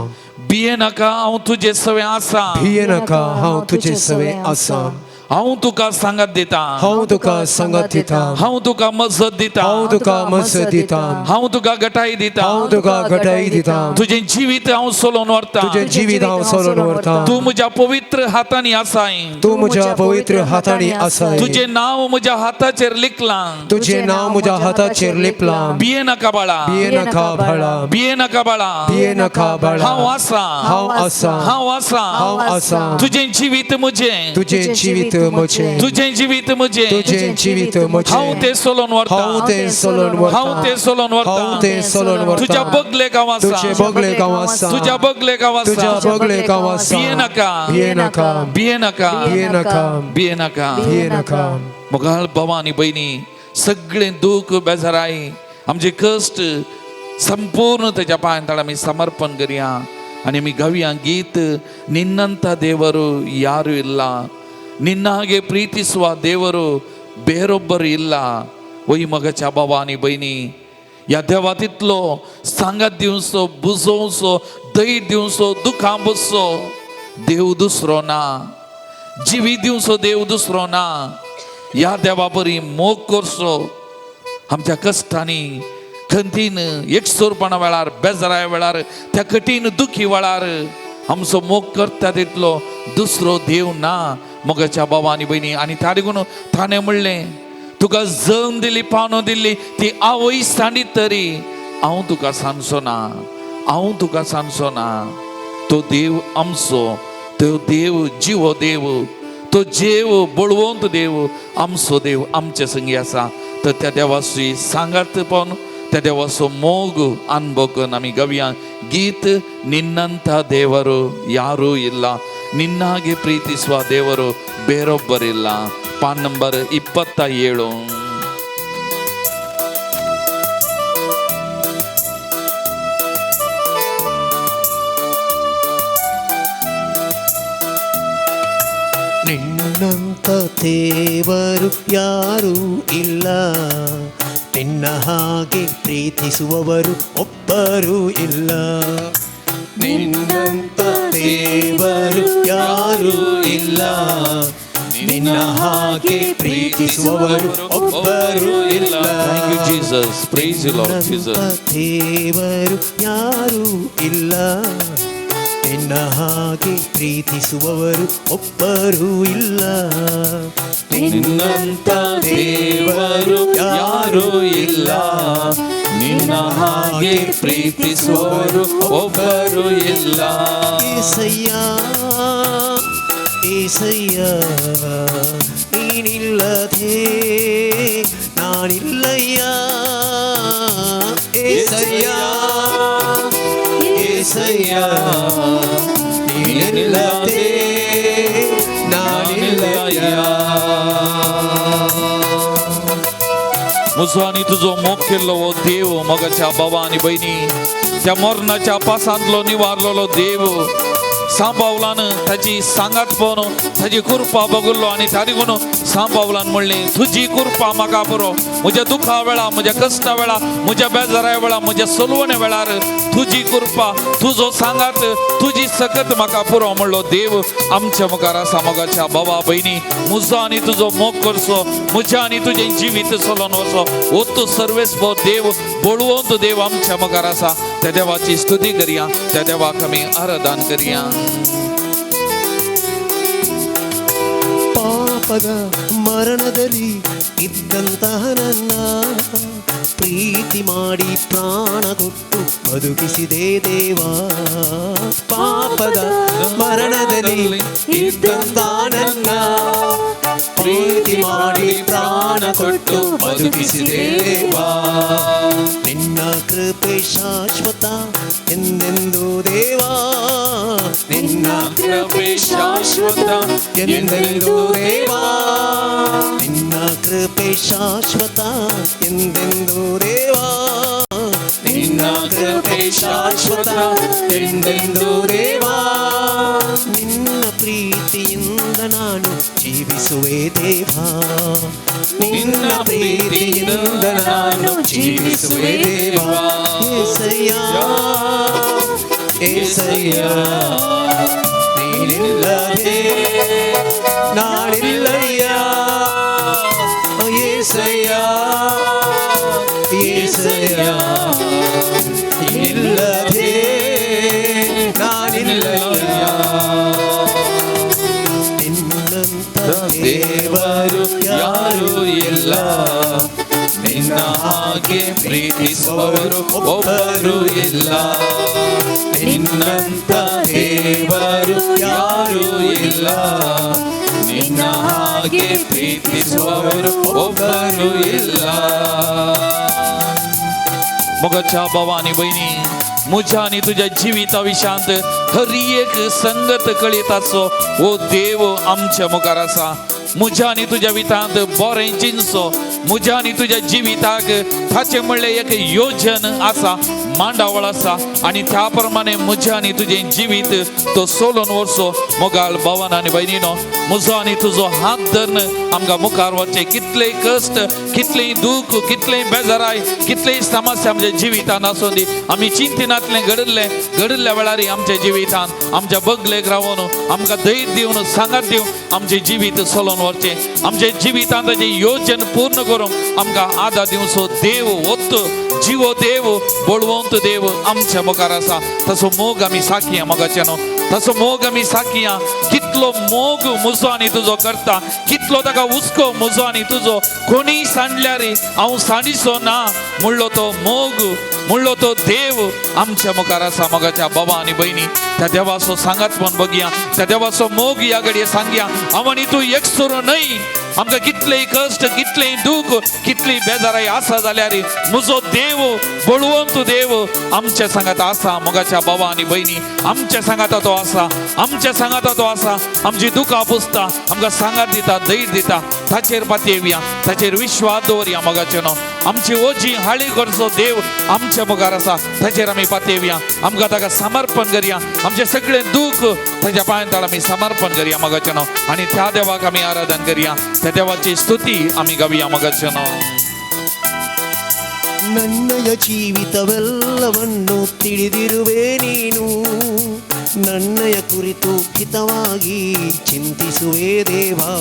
B: भिये नाका, हांव तुजे सवें आसा.
A: भिये नाका, हांव तुजे सवें आसा.
B: हांव तुका सांगात दिता,
A: हांव तुका सांगात दिता,
B: हांव तुका मजत दिता,
A: हांव तुका मजत दिता,
B: हांव तुका गटाय दिता,
A: हांव तुका घटाय दिता,
B: तुजें जिवीत हांव सोलोवन व्हरता,
A: तुजें जिवीत हांव सोलोवन व्हरता,
B: तूं म्हज्या पवित्र हातांनी आसाय,
A: तूं म्हज्या पवित्र हातांनी आसाय,
B: तुजें नांव म्हज्या हाताचेर लिखलां.
A: तुजें नांव म्हज्या हाताचेर लिपलां.
B: भिये नाका बाळा,
A: भिये नाका बाळा,
B: भिये नाका बाळा,
A: भिये नाका बाळा,
B: हांव आसा,
A: हांव आसा,
B: हांव आसा,
A: हांव आसा,
B: तुजें जिवीत म्हजें,
A: तुजें जिवीत म्हजें,
B: तुजें जिवीत म्हजें,
A: तुजें जिवीत म्हजें,
B: हांव तें सोलोवन व्हरता,
A: हांव तें सोलोवन व्हरता,
B: हांव तें सोलोवन व्हरता,
A: हांव तें सोलोवन व्हरता,
B: तुज्या बगलेक हांव आसा,
A: तुजे बगलेक हांव आसा,
B: तुज्या बगलेक हांव आसा,
A: तुज्या बगलेक हांव आसा.
B: भिये नाका,
A: भिये नाका,
B: भिये नाका,
A: भिये नाका,
B: भिये नाका,
A: भिये नाका.
B: मोगाळ भावा आनी भयणी सगळें दूख बेजाराय आमचे कश्ट संपूर्ण तेच्या पांयां तळ आमी समर्पण करया आनी आमी गावया गीत ನಿನ್ನಂಥ ದೇವರು ಯಾರು ಇಲ್ಲ, ನಿನ್ನ ಹಾಗೆ ಪ್ರೀತಿಸುವ ದೇವರು ಬೇರೊಬ್ಬರು ಇಲ್ಲ. वय मगाच्या बाबा आनी भयणी ह्या देवा तितलो सांगात दिवचो, बुजोवचो, दय दिवचो, दुखां बसचो देव दुसरो ना, जिवी दिवचो देव दुसरो ना. ह्या देवा बरी मोग करचो आमच्या कश्टांनी खंतीन एकसुरपणा वेळार बेजाराय वेळार त्या कठीण दुखी वेळार आमचो मोग करता तितलो दुसरो देव ना मोगाच्या बाबा आनी भयणी. आनी त्या देखून ताणें म्हणलें तुका जम दिली पावनो दिल्ली ती आवय सांडीत तरी हांव तुका सांगचो ना, हांव तुका सांगचो ना. तो देव आमचो, तो देव जिवो देव, तो जेव बळवंत देव आमचो देव आमचे संगी आसा. तर त्या देवाची सांगात पावन त्या देवाचो मोग अनुभव करून आमी गावया गीत ನಿನ್ನಂಥ ದೇವರು ಯಾರೂ ಇಲ್ಲ, ನಿನ್ನಾಗೆ ಪ್ರೀತಿಸುವ ದೇವರು ಬೇರೊಬ್ಬರಿಲ್ಲ. PAN number 27.
A: ನಿನ್ನಂಥ ದೇವರು ಯಾರೂ ಇಲ್ಲ, ನಿನ್ನ ಹಾಗೆ ಪ್ರೀತಿಸುವವರು ಒಬ್ಬರೂ ಇಲ್ಲ. ನಿನ್ನಂಥ ದೇವರು ಯಾರೂ ಇಲ್ಲ, ನಿನ್ನ ಹಾಗೆ ಪ್ರೀತಿಸುವವರು ಒಬ್ಬರೂ ಇಲ್ಲ.
B: Thank you Jesus, praise you Lord Jesus.
A: ದೇವರು ಯಾರೂ ಇಲ್ಲ, ನಿನ್ನ ಹಾಗೆ ಪ್ರೀತಿಸುವವರು ಒಬ್ಬರೂ ಇಲ್ಲ.
B: ನಿನ್ನಂಥ ದೇವರು ಯಾರೂ ಇಲ್ಲ, ನಿನ್ನ ಹಾಗೆ ಪ್ರೀತಿಸುವವರು ಒಬ್ಬರು ಇಲ್ಲ.
A: ಏಸಯ್ಯ ಏಸಯ್ಯ ನೀನಿಲ್ಲದೆ ನಾನಿಲ್ಲಯ್ಯ. ಏಸಯ್ಯ ಏಸಯ್ಯ ನೀನಿಲ್ಲದೆ ನಾನಿಲ್ಲಯ್ಯ.
B: म्हजो आनी तुजो मोग केल्लो हो देव मोगाच्या बाबा आनी भयणी त्या मरणाच्या पासांतलो निवारलेलो देव सांबावलान ताची सांगात पळोवन ताजी कृपा बगुल्लो आनी त्या देखून सांत पावलान म्हणलें तुजी कृपा म्हाका पुरो, म्हज्या दुखा वेळा, म्हज्या कश्टा वेळा, म्हज्या बेजारा वेळा, म्हज्या सलवणे वेळार तुजी कृपा, तुजो सांगात, तुजी सकत म्हाका पुरो म्हणलो देव आमच्या मुखार आसा. मोगाच्या बाबा भयणी, म्हजो आनी तुजो मोग करचो, म्हज्या आनी तुजें जिवीत चलोवन वचो ओतू सर्वेस्पो देव, बळवंत देव आमच्या मुखार आसा. त्या देवाची स्तुती करया, त्या देवाक आमी आराधन करया.
A: ಪಾಪದ ಮರಣದಲ್ಲಿ ಇದ್ದಂತಹ ನನ್ನ ಪ್ರೀತಿ ಮಾಡಿ ಪ್ರಾಣ ಕೊಟ್ಟು ಬದುಕಿಸಿದೆ ದೇವಾ. ಪಾಪದ ಮರಣದಲ್ಲಿ ಇದ್ದಂತ ನನ್ನ ಪ್ರೀತಿ ಮಾಡಿ ಪ್ರಾಣ ಕೊಟ್ಟು ಬದುಕಿಸಿದೆ ದೇವಾ. ನಿನ್ನ ಕೃಪೆ ಶಾಶ್ವತ ಎಂದೆಂದು ದೇವಾ, ನಿನ್ನ
B: ಕೃಪೆ ಶಾಶ್ವತ
A: ಎಂದೆಂದು ದೇವಾ, ನಿನ್ನ ಕೃಪೆ ಶಾಶ್ವತ ಎಂದೆಂದು ದೇವಾ, ನಿನ್ನ ಕೃಪೆ ಶಾಶ್ವತ ಎಂದೆಂದು ದೇವಾ. ನಿನ್ನ ಪ್ರೀತಿಯಿಂದ ನಾನು ಜೀವಿಸುವೆ ದೇವಾ, ನಿನ್ನ ಪ್ರೀತಿಯಿಂದ ನಾನು ಜೀವಿಸುವೆ ದೇವಾ. ಏಸಯ್ಯ ಏಸಯ್ಯ ನೀನಿಲ್ಲದೆ ನಾನಿಲ್ಲಯ್ಯ, ಏಸಯ್ಯ ಏಸಯ್ಯ ನೀನಿಲ್ಲದೆ ನಾನಿಲ್ಲಯ್ಯ. ನಿನ್ನಂತ
B: ದೇವರು ಯಾರೂ ಇಲ್ಲ, ನಿನ್ನ ಹಾಗೆ ಪ್ರೀತಿಸುವವರು ಒಬ್ಬರು ಇಲ್ಲ, ನಿನ್ನಂತ ದೇವರು ಯಾರೂ ಇಲ್ಲ, ನಿನ್ನ ಹಾಗೆ ಪ್ರೀತಿಸುವವರು ಒಬ್ಬರು ಇಲ್ಲ. मोगाच्या भावा आनी भयणी, म्हज्या आनी तुज्या जिविता विशांत हर एक संगत कळयताचो हो देव आमच्या मुखार आसा. म्हज्या आनी तुज्या वितांत बरें चिंतचो, म्हज्या आनी तुज्या जिविताक ताचें म्हणलें एक योजन आसा, मांडावळ आसा आनी त्या प्रमाणे म्हज्या आनी तुजें जिवीत तो सोलोवन व्हरचो. मोगाळ भावान आनी भयणीनो, म्हजो आनी तुजो हात धरून आमकां मुखार वचचें. कितलें कश्ट, कितलें दूख, कितलें बेजाराय, कितलें समस्या आमच्या जिवितान आसूं दी, आमी चिंतिनातलें घडिल्लें घडिल्ल्या वेळार आमच्या जिवितान आमच्या बगलेक रावन आमकां धैर्य दिवन सांगात दिवन आमचें जिवीत चलोवन व्हरचें. आमच्या जिवितान ताचें योजन पूर्ण करूंक आमकां आदार दिवचो देव वत जिवो देव, बळवंत देव आमच्या मुखार आसा. तसो मोग आमी साखया मोगाच्यानो, तसो मोग आमी साखया. कितलो मोग म्हजो आनी तुजो करता, कितलो ताका हुस्को म्हजो आनी तुजो. कोणीय सांडल्यार हांव सांडिचो ना म्हणलो तो मोग, म्हणलो तो देव आमच्या मुखार आसा. मोगाच्या बाबा आनी भयणी, त्या देवाचो सांगात पण बघया, त्या देवाचो मोग ह्या घडये सांगया. हांव आनी तूं एकसुरो न्हय, आमकां कितलें कश्ट, कितलें दूख, कितली बेजाराय आसा जाल्यार म्हजो देव बळवंत देव आमच्या सांगात आसा. मोगाच्या बाबा आनी भयणी, आमच्या सांगाता तो आसा, आमच्या सांगाता तो आसा. आमची दुखां पुसता, आमकां सांगात दिता, धैर्य दिता. ताचेर पातयेवया, ताचेर विश्वास दवरया. मोगाचे न्हू, आमची ओजी हाळी करचो देव आमच्या मुखार आसा, ताचेर आमी पातयेवया. आमकां ताका समर्पण करया, आमचें सगळें दूख ताच्या पांयां आमी समर्पण करया मोगाचे न्हू, आनी त्या देवाक आमी आराधन करया, त्या देवाची स्तुती आमी गावया मोगाचे न्हू.
A: ನನ್ನಯ ಜೀವಿತವೆಲ್ಲವನ್ನು ತಿಳಿದಿರುವೆ ನೀನು, ನನ್ನಯ ಕುರಿತು ಹಿತವಾಗಿ ಚಿಂತಿಸುವೆ ದೇವಾ.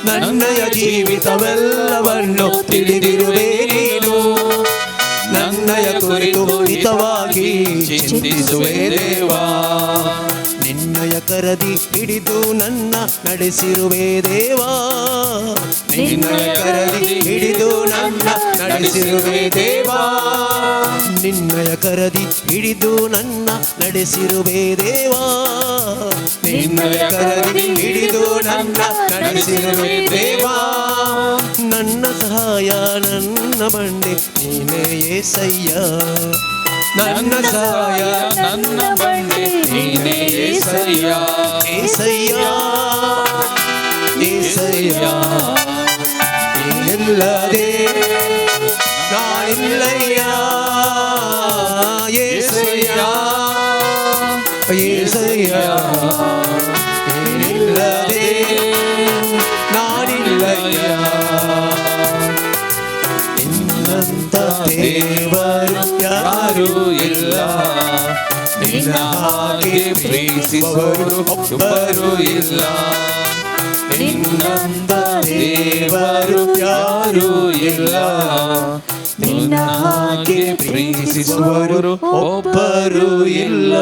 A: ನನ್ನಯ ಜೀವಿತವೆಲ್ಲವನ್ನು ತಿಳಿದಿರುವೆ ನೀನು, ನನ್ನಯ ಕುರಿತು ಹಿತವಾಗಿ ಚಿಂತಿಸುವೆ ದೇವಾ. ನಿನ್ನಯ ಕರದಿ ಹಿಡಿದು ನನ್ನ ನಡೆಸಿರುವೆ ದೇವಾ, ನಿನ್ನಯ ಕರದಿ ಹಿಡಿದು ನನ್ನ ನಡೆಸಿರುವೆ ದೇವಾ. ನಿನ್ನಯ ಕರದಿ ಹಿಡಿದು ನನ್ನ ನಡೆಸಿರುವೆ ದೇವಾ, ನಿನ್ನಯ ಕರದಿ ಹಿಡಿದು ನನ್ನ ನಡೆಸಿರುವೆ ದೇವಾ. ನನ್ನ ಸಹಾಯ ನನ್ನ ಬಂಡೆ ನೀನೇ ಏಸಯ್ಯ, ನನ್ನ ಸಹಾಯ
B: ನನ್ನ ಬಂಡೆ ನೀನೇ ಏಸಯ್ಯ.
A: ಏಸಯ್ಯ ಏಸಯ್ಯ ನೀನಿಲ್ಲದೆ ನಾನಿಲ್ಲಯ್ಯ, ಏಸಯ್ಯ ಏಸಯ್ಯ ನೀನಿಲ್ಲದೆ
B: ನಿನ್ನ ಹಾಗೆ ಪ್ರೀತಿಸುವವರು ಒಬ್ಬರು ಇಲ್ಲ. ನಿನ್ನಂತ ದೇವರು ಯಾರೂ ಇಲ್ಲ. ನಿನ್ನ ಹಾಗೆ ಪ್ರೀತಿಸುವವರು ಒಬ್ಬರು ಇಲ್ಲ.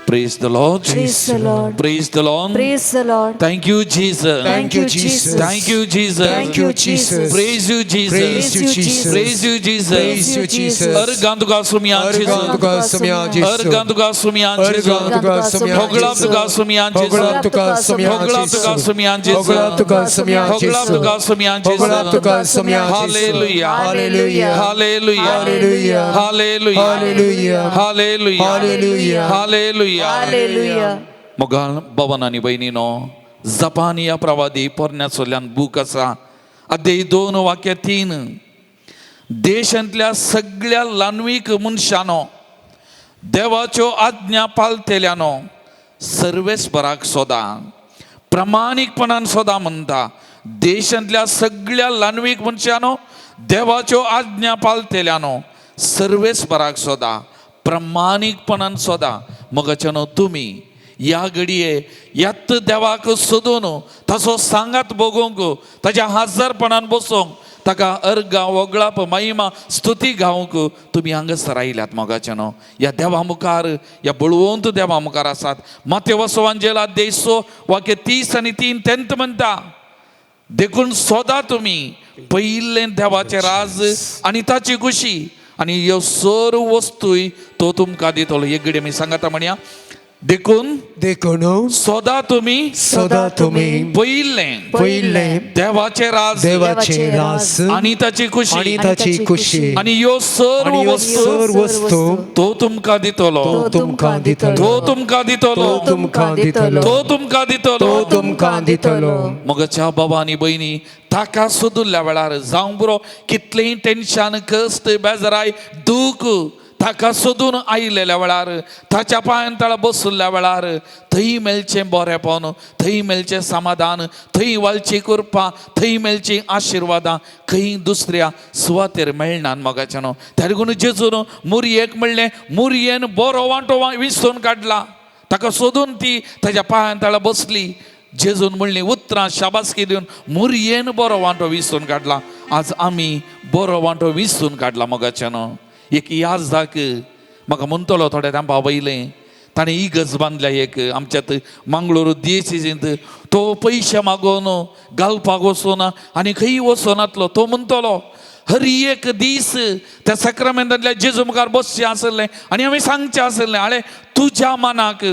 B: Praise the Lord.
C: Praise the Lord.
B: Praise the Lord.
C: Praise the Lord.
B: Thank you, Jesus.
C: Thank you, Jesus.
B: Thank you, Jesus.
C: Thank you, Jesus.
B: Praise you, Jesus.
A: Praise you, Jesus.
B: Praise you, Jesus.
A: Praise you, Jesus.
B: अर्गां तुका सुमयान
A: अर्गां तुका सुमयान जेसू.
B: अर्गां तुका सुमयान
A: अर्गां तुका सुमयान
B: होगळाप तुका सुमयान
A: होगळाप तुका सुमयान
B: होगळाप तुका सुमयान
A: होगळाप तुका सुमयान
B: होगळाप तुका सुमयान
A: होगळाप तुका सुमयान
B: Hallelujah.
A: Hallelujah.
B: Hallelujah.
A: Hallelujah.
B: Hallelujah.
A: Hallelujah.
B: Hallelujah.
A: Hallelujah.
B: Hallelujah.
C: Hallelujah.
B: मोगाळ भवन आनी भयणीनो, जपान ह्या प्रवादी पोरण्या सोल्यान बूक आसा, अध्याय 2 वाक्य 3. देशांतल्या सगळ्या ल्हानवीक मनशानो, देवाच्यो आज्ञा पाळटेल्यानो, सर्वेस्पराक सोदा, प्रामाणीकपणान सोदा म्हणटा. देशांतल्या सगळ्या ल्हानवीक मनशानो, देवाच्यो आज्ञा पाळटेल्यानो, सर्वेस्पराक सोदा, प्रामाणीकपणान सोदा. मोगाच्यानो, तुमी ह्या घडये यात देवाक सोदून ताचो सांगात भोगोवंक, ताच्या हजारपणान बसोवंक, ताका अर्गां वगळाप महिमा स्तुती गावंक तुमी हांगासर आयल्यात. मोगाच्यानो, ह्या देवा मुखार, ह्या बळवंत देवा मुखार आसात. माते वसवांजेला देसो वाक्य 30 आनी 3 तेंत म्हणटा, देखून सोदा तुमी पयलें देवाचें राज आनी ताची खुशी आनी ह्यो सर्व वस्तूय तो तुमकां दितलो. एक घडये आमी सांगता म्हणया, देखून
A: देखून
B: सोदा तुमी
A: सदा तुमी
B: पयलें
A: पयलें
B: देवाचें राज
A: देवाचें रास
B: आनी ताची खुशी
A: आनी ताची खुशी
B: आनी ह्यो सर्व
A: आनी ह्यो
B: वस्तू
A: सर्व वस्तू
B: तो तुमकां दितलो.
A: तो तुमकां दितलो.
B: तो तुमकां दितलो.
A: तो तुमकां दितलो.
B: तो तुमकां दितलो.
A: तो तुमकां दितलो.
B: मगच्या बाबा आनी भयणी, ताका सोदुल्ल्या वेळार जावं पुरो कितलेंय टेन्शन, कश्ट, बेजाराय, दूख, ताका सोदून आयिल्ल्या वेळार, ताच्या पांयान तळा बसुल्ल्या वेळार थंय मेळचें बरेपण, थंय मेळचें समाधान, थंय वालची कृपा, थंय मेळची आशिर्वादां खंय दुसऱ्या सुवातेर मेळना. मोगाच्यानो, न्हू, त्या देखून जेजून मुरयेक म्हणलें, मुरयेन बरो वांटो विसरून काडला. ताका सोदून ती ताच्या पांयान तळा बसली. जेजून म्हणली उतरां शाबासकी दिवन, मुरयेन बरो वांटो विसरून काडला. आज आमी बरो वांटो विसरून काडला. मोगाच्यानो, एक याद जाक म्हाका म्हणटलो, थोड्या तेंपा वयलें ताणें इगर्ज बांदल्या एक आमच्यात मंगळूर दियेसींत. तो पयशे मागोवन घालपाक वचोना आनी खंय वचोनातलो. तो म्हणटलो, हर एक दीस त्या सक्रमेंतांतल्या जेजू मुखार बसचें आसलें आनी आमी सांगचें आसलें, आळे तुज्या मनाक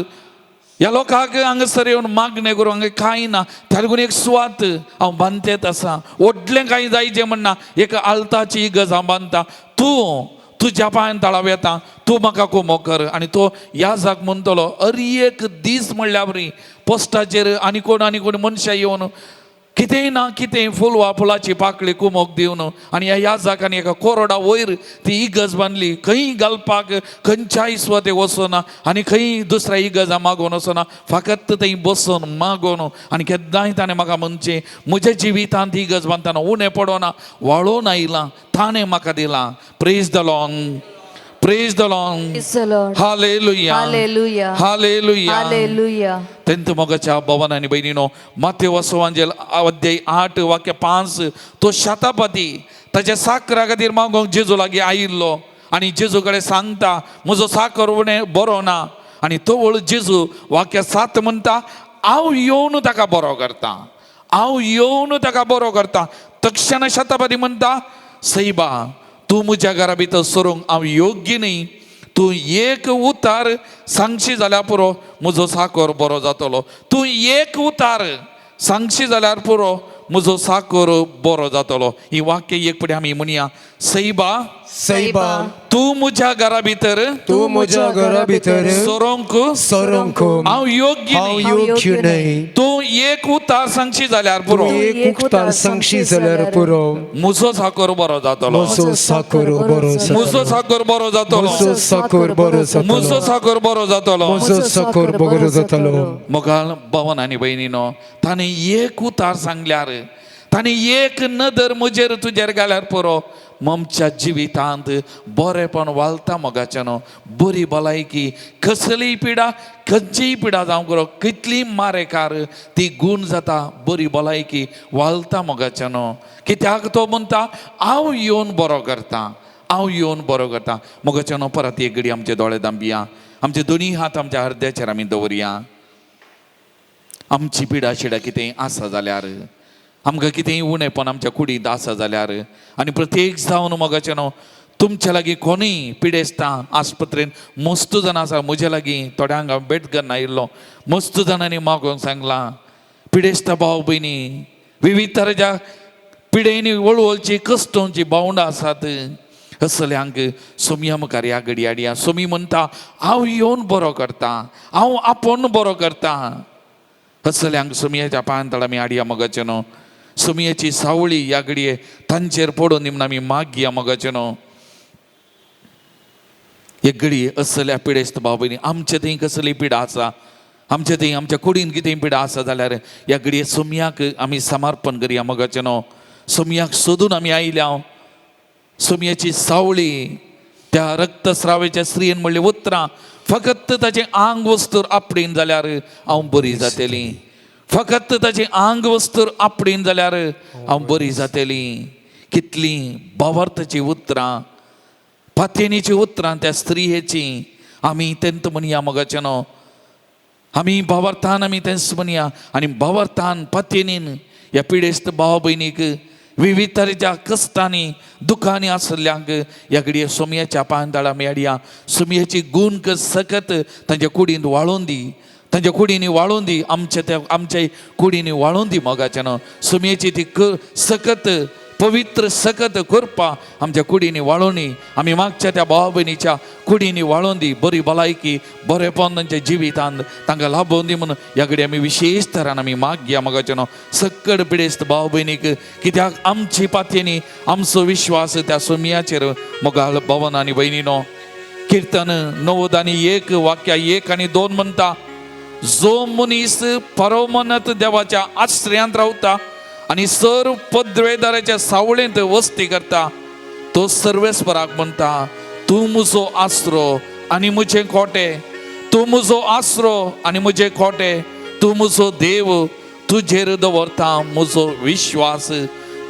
B: ह्या लोकांक हांगासर येवन मागणें करूं हांगा कांय ना. त्या लागून एक सुवात हांव बांदतेत आसा, व्हडलें कांय जायचें म्हणना, एक आल्ताची इगर्ज हांव बांदता, तूं तुज्या पांयान तळाव येता, तूं म्हाका कुमो कर. आनी तो ह्या जाग म्हणटलो, हर एक दीस म्हणल्या वरी पोस्टाचेर आनी कोण आनी कोण मनशां येवन कितेंय ना कितें फूल वा फुलाची पाकळी कुमोक दिवन आनी ह्या याजाकांनी एका कोरडा वयर ती इगर्ज बांदली. खंय घालपाक खंयच्याय सुवातेक वचना आनी खंय दुसऱ्या इगर्जा मागोवन वचना, फकत थंय बसून मागोवन. आनी केन्नाय ताणें म्हाका म्हणचें, म्हज्या जिवितांत इगर्ज बांदतना उणें पडोना, वाळोवन आयलां, ताणें म्हाका दिलां. Praise the Lord. Praise the Lord.
C: Praise the Lord.
B: Hallelujah.
C: Hallelujah.
B: Hallelujah.
C: Hallelujah.
B: तेंत मोगाच्या भवन आनी भयणीनो, माते वसवांजेल अध्याय 8 वाक्य 5. तो शतापती ताच्या साकरा खातीर मागोंक जेजू लागीं आयिल्लो आनी जेजू कडेन सांगता, म्हजो साकर उणें बरो ना. आनी तवळ जेजू वाक्य 7 म्हणटा, हांव येवन ताका बरो करता, हांव येवन ताका बरो करता. तक्षण शतापती म्हणटा, सैबा, तूं म्हज्या घरा भितर सरूंक हांव योग्य न्ही, तूं एक उतार सांगशी जाल्यार पुरो, म्हजो साकर बरो जातलो. तूं एक उतार सांगशी जाल्यार पुरो, म्हजो साकर बरो जातलो. ही वाक्य एक फुडें आमी म्हणया, सैबा,
A: सैबा,
B: तूं म्हज्या घरा भितर
A: तूं म्हज्या घरा भितर
B: सरोंक
A: सरोंक
B: हांव योग्य
A: हांव
B: न्ही,
A: योग्य न्हय,
B: तूं एक उतार सांगशी जाल्यार पुरो,
A: तूं एक उतार सांगशी जाल्यार पुरो,
B: म्हजो साकर बरो जातलो.
A: म्हजो साकर बरो
B: म्हजो
A: जातलो.
B: साकर बरो जातलो.
A: म्हजो साकर बरो
B: म्हजो
A: जातलो.
B: साकर बरो जातलो.
A: म्हजो साकर बरो जातलो.
B: मोगाळ भवन आनी भयणीनो, ताणें एक उतार सांगल्यार, ताणें एक नदर म्हजेर तुजेर घाल्यार पुरो, आमच्या जिवितांत बरेपण वालता मोगाच्यानो, बरी भलायकी, कसलीय पिडा, खंयचीय पिडा जावं करो, कितली मारेकार ती गूण जाता, बरी भलायकी वालता मोगाच्यानो. कित्याक तो म्हणटा हांव येवन बरो करता, हांव येवन बरो करता. मोगाच्यानो परत एक घडी आमचे दोळे दांबया, आमचे दोनी हात आमच्या हरद्याचेर आमी दवरया. आमची पिडा शिडा कितेंय आसा जाल्यार, आमकां कितेंय उणेपण आमच्या कुडींत आसा जाल्यार, आनी प्रत्येक जावन मोगाच्यानो तुमच्या लागीं कोणूय पिडेस्तां आस्पत्रेन मस्त जाणां आसा. म्हज्या लागीं थोड्यांक हांव भेट घेवन आयिल्लो, मस्त जाणांनी मागोवन सांगलां पिडेस्ता भाव भयणी विविध तरेच्या पिडेनी वळवळची कश्टोंची भावंडां आसात. असल्यांक सोमया मुखार ह्या घडी हाडया. सोमी म्हणटा हांव येवन बरो करता, हांव आपोवन बरो करता. असल्यांक सोमयाच्या पांयां आमी हाडया मोगाच्यानो. सोमयाची सावळी ह्या घडये तांचेर पडून दी म्हूण आमी मागया मोगाच्यानो. एक घडी असल्या पिडेस्त भाव भयणी आमचे थंय कसली पिडा आसा, आमचे थंय आमच्या कुडीन कितें पिडा आसा जाल्यार ह्या घडये सोमयाक आमी समर्पण करया मोगाच्यानो. सोमयाक सोदून आमी आयल्या. सोमयाची सावळी त्या रक्तस्रावेच्या स्त्रियेन म्हणली उतरां फकत ताचें आंग वस्तूर आपडीन जाल्यार हांव बरी जातली, फकत ताचें आंग वस्तूर आपडीन जाल्यार हांव बरी जातली. कितली भावार्थाची उतरां, पातयेनीची उतरां त्या स्त्रियेची. आमी तेंत म्हणया मोगाच्यानो, आमी भावार्थान आमी तेंच म्हणया. आनी भावार्थान पातयेनीन ह्या पिडेस्त भाव भयणीक विविध तरेच्या कश्टांनी दुखांनी आसल्ल्यांक ह्या घडये सोमयाच्या पांयतळा आमी हाडया. सोमयाची गूण सकत तांच्या कुडींत वाळोवन दी, तांच्या कुडींनी वाळोवन दी, आमच्या त्या आमच्या कुडींनी वाळोवन दी मोगाच्यानो. सोमयेची ती सकत पवित्र सकत कृपा आमच्या कुडींनी वाळोवनी, आमी मागच्या त्या भाव भयणीच्या कुडींनी वाळोवन दी. बरी भलायकी बरेपण तांच्या जिवितांत तांकां लाभोवन दी म्हणून ह्या कडेन आमी विशेश तरान आमी मागया मोगाच्यानो. सक्कड पिडेस्त भाव भयणीक, कित्याक आमची पातयेनी आमचो विश्वास त्या सोमयाचेर मोगाळ भवन आनी भयणीनो. किर्तन 91 वाक्या 1 आनी 2 म्हणटा, जो मनीस परमनत देवाच्या आश्रयांत रावता आनी सर्व पदवेदाराच्या सावळेंत वस्ती करता, तो सर्वेस्पराक म्हणटा, तूं म्हजो आसरो आनी म्हजें खोटे, तूं म्हजो आसरो आनी म्हजें खोटे, तूं म्हजो देव, तुजेर दवरता म्हजो विश्वास,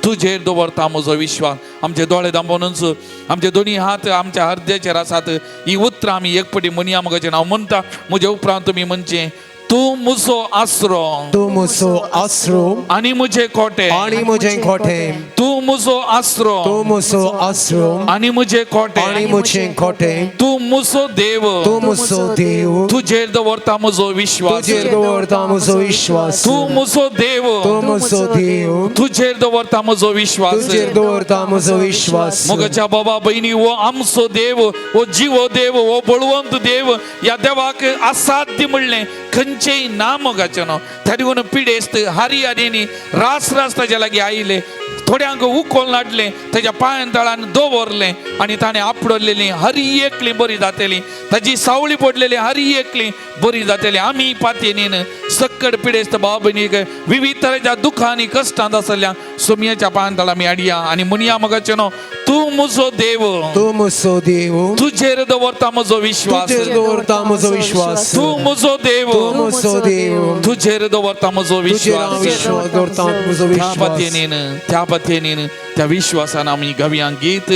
B: तुजेर दवरता म्हजो विश्वास. आमचे दोळे दांबोनूच आमचे दोनी हात आमच्या हरद्याचेर आसात. ही उतरां आमी एक पटी म्हणया मोगाचें. हांव म्हणटा म्हज्या उपरांत तुमी म्हणचें, तूं म्हजो आसरो,
A: तूं म्हजो आसरो
B: आनी म्हजें खोटे,
A: आनी म्हजें खोटे,
B: तूं म्हजो आसरो,
A: तूं म्हजो आसरो
B: आनी म्हजें खोटे,
A: आनी म्हजें खोटे,
B: तूं म्हजो देव,
A: तूं म्हजो देव,
B: तुजेर दवरता म्हजो विश्वास,
A: तुजेर दवरता म्हजो विश्वास,
B: तूं म्हजो देव,
A: तूं म्हजो देव,
B: तुजेर दवरता म्हजो विश्वास,
A: तुजेर दवरता म्हजो विश्वास.
B: मोगाच्या बाबा भयणी, हो आमचो देव, हो जिवो देव, हो बळवंत देव. ह्या देवाक असाध्य म्हणलें खंयचेय ना मोगाचें न्हू. तरी देखून पिडेस्त हारी हारींनी रास रास ताज्या लागीं आयले, थोड्यांक उखोल हाडलें, ताज्या पांयां तळान दवरलें आनी ताणें आपडलेली हरी एकली बरी जातली, ताजी सावळी पडलेली हरी एकली बरी जातली. आमी पातयेनीन सक्कड पिडेस्त भाव भयणीक विविध तरेच्या दुखांनी कश्टांत आसल्या सोमयेच्या पांयां तळा आमी हाडया आनी म्हणया मोगाचें न्हू, तूं म्हजो देव,
A: तूं म्हजो देव,
B: तुजेर दवरता म्हजो विश्वास,
A: तुजेर दवरता म्हजो विश्वास,
B: तूं म्हजो देव,
A: तूं म्हजो देव,
B: तुजेर दवरता म्हजो
A: तुजेर हांव
B: विश्वास.
A: विश्वास दवरता म्हजो
B: त्या
A: विश्वास.
B: पातयेनीन, त्या पातयेनीन, त्या विश्वासान आमी गावया गीत,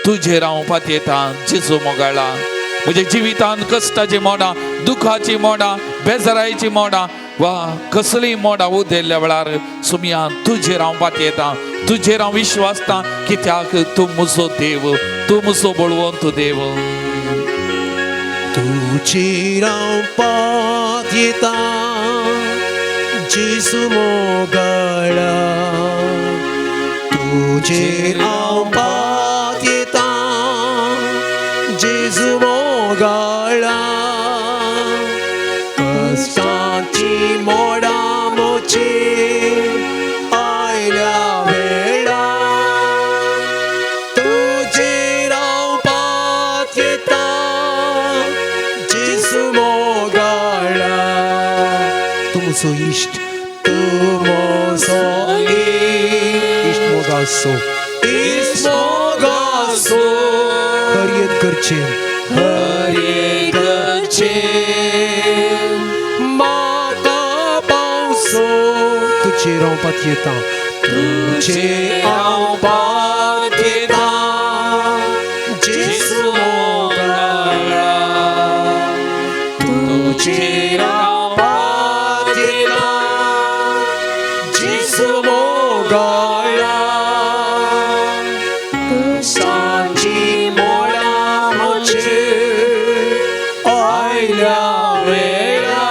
B: तुजेर हांव पातयेता जेजू मोगाळा. म्हज्या जिवितांत कश्टाची मोडां, दुखाची मोडां, बेजारायची मोडां वा कसलीय मोडां उदेल्ल्या वेळार सुमया तुजेर हांव पातयेता, तुजेर हांव विश्वासता, कित्याक तूं म्हजो देव, तूं म्हजो बळवंत देव.
A: तुजेर हांव पातयेता जेजू मोगाळा, तुजेर हांव पातयेता जेजू मोगाळा, कश्टांची मोडां म्हजेर आयल्या वेळा, तुजेर हांव पातयेता जेजू मोगाळा. तूं म्हजो इश्ट, तूं म्हजो इश्ट मोगाचो, इश्ट मोगाचो.
B: आसूं
A: हर एक गरजेन
B: हर एक गरजेन म्हाका पावसो
A: तुजेर हांव पातयेता
B: तुजेर हांव पातयेता जेजू मोगाळा तुजेर हांव पातयेता जेजू मोगाळा सांजी मोडा म्हजेर आयल्या वेळा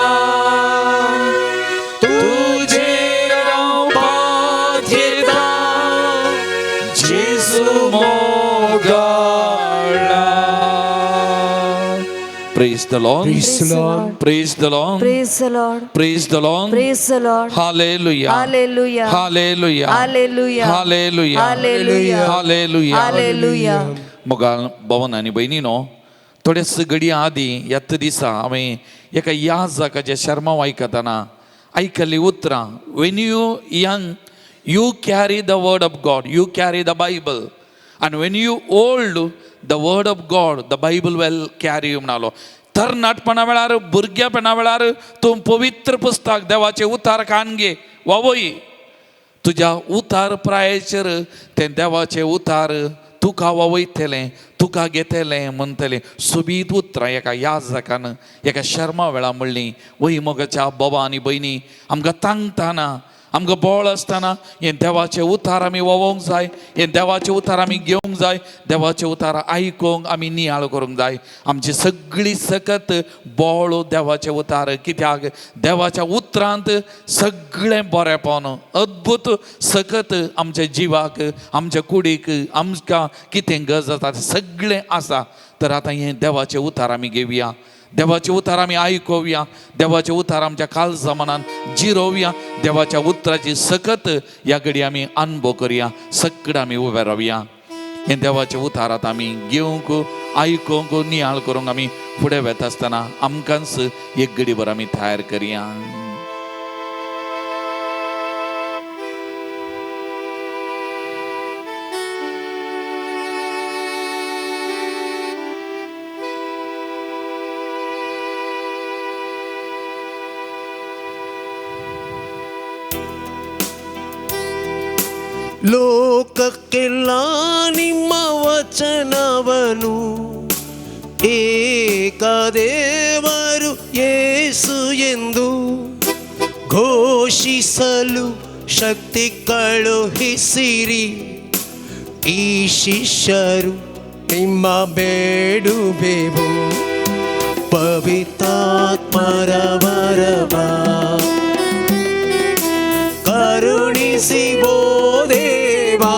B: तुजेर हांव पातयेता जेजू मोगाळा. Praise the Lord.
A: Praise the Lord.
B: Praise the Lord.
C: Praise the Lord.
B: Praise the Lord.
C: Praise the Lord.
B: Hallelujah.
C: Hallelujah.
B: Hallelujah.
C: Hallelujah.
B: Hallelujah.
C: Hallelujah.
B: Hallelujah.
C: Hallelujah.
B: मोगाल भवन आनी भयणीनो थोडेच घडये आदीं ह्याच दिसा हांवें एका याजकाचें शर्मांव आयकतना आयकल्लीं उतरां, "When you young, you carry the word of God, you carry the Bible, and when you old, the word of God, the Bible will carry you," म्हणालो. तरणाटपणा वेळार, भुरगेपणा वेळार तूं पवित्र पुस्तक देवाचें उतार कान घे वावय. तुज्या उतार प्रायेचेर तें देवाचें उतार तुका वावयतलें, तुका घेतलें म्हणटलें. सोबीत उतरां एका याजकान एका शर्मा वेळा म्हणलीं. वय मोगाच्या बाबा आनी भयणी, आमकां तांकताना, आमकां बोळ आसतना हें देवाचें उतार आमी वोवोंक जाय, हें देवाचें उतार आमी घेवंक जाय, देवाचें उतार आयकोंक आमी नियाळ करूंक जाय. आमची सगळी सकत बोळ देवाचें उतार, कित्याक देवाच्या उतरांत सगळें बरेंपण, अद्भुत सकत आमच्या जिवाक, आमच्या कुडीक, आमकां कितें गरज आसा तें सगळें आसा. तर आतां हें देवाचें उतार आमी घेवया, देवाचें उतार आमी आयकोवया, देवाचें उतार आमच्या काळजा मनान जिरोवया, देवाच्या उतराची सकत ह्या घडी आमी अनुभव करया. सगळें आमी उबे रावया. हें देवाचें उतार आतां आमी घेवंक, आयकोंक, नियाळ करूंक आमी फुडें वता आसतना आमकांच एक घडीभर आमी तयार करया.
A: ಲೋಕಕ್ಕೆಲ್ಲ ನಿಮ್ಮ ವಚನವನು ಏಕದೇವರು ಯೇಸು ಎಂದು ಘೋಷಿಸಲು ಶಕ್ತಿ ಕಳುಹಿಸಿರಿ. ಈ ಶಿಷ್ಯರು ನಿಮ್ಮ ಬೇಡುವೆವು ಪವಿತ್ರಾತ್ಮರ ವರವ ಕರುಣಿಸಿ ಓ ದೇವಾ.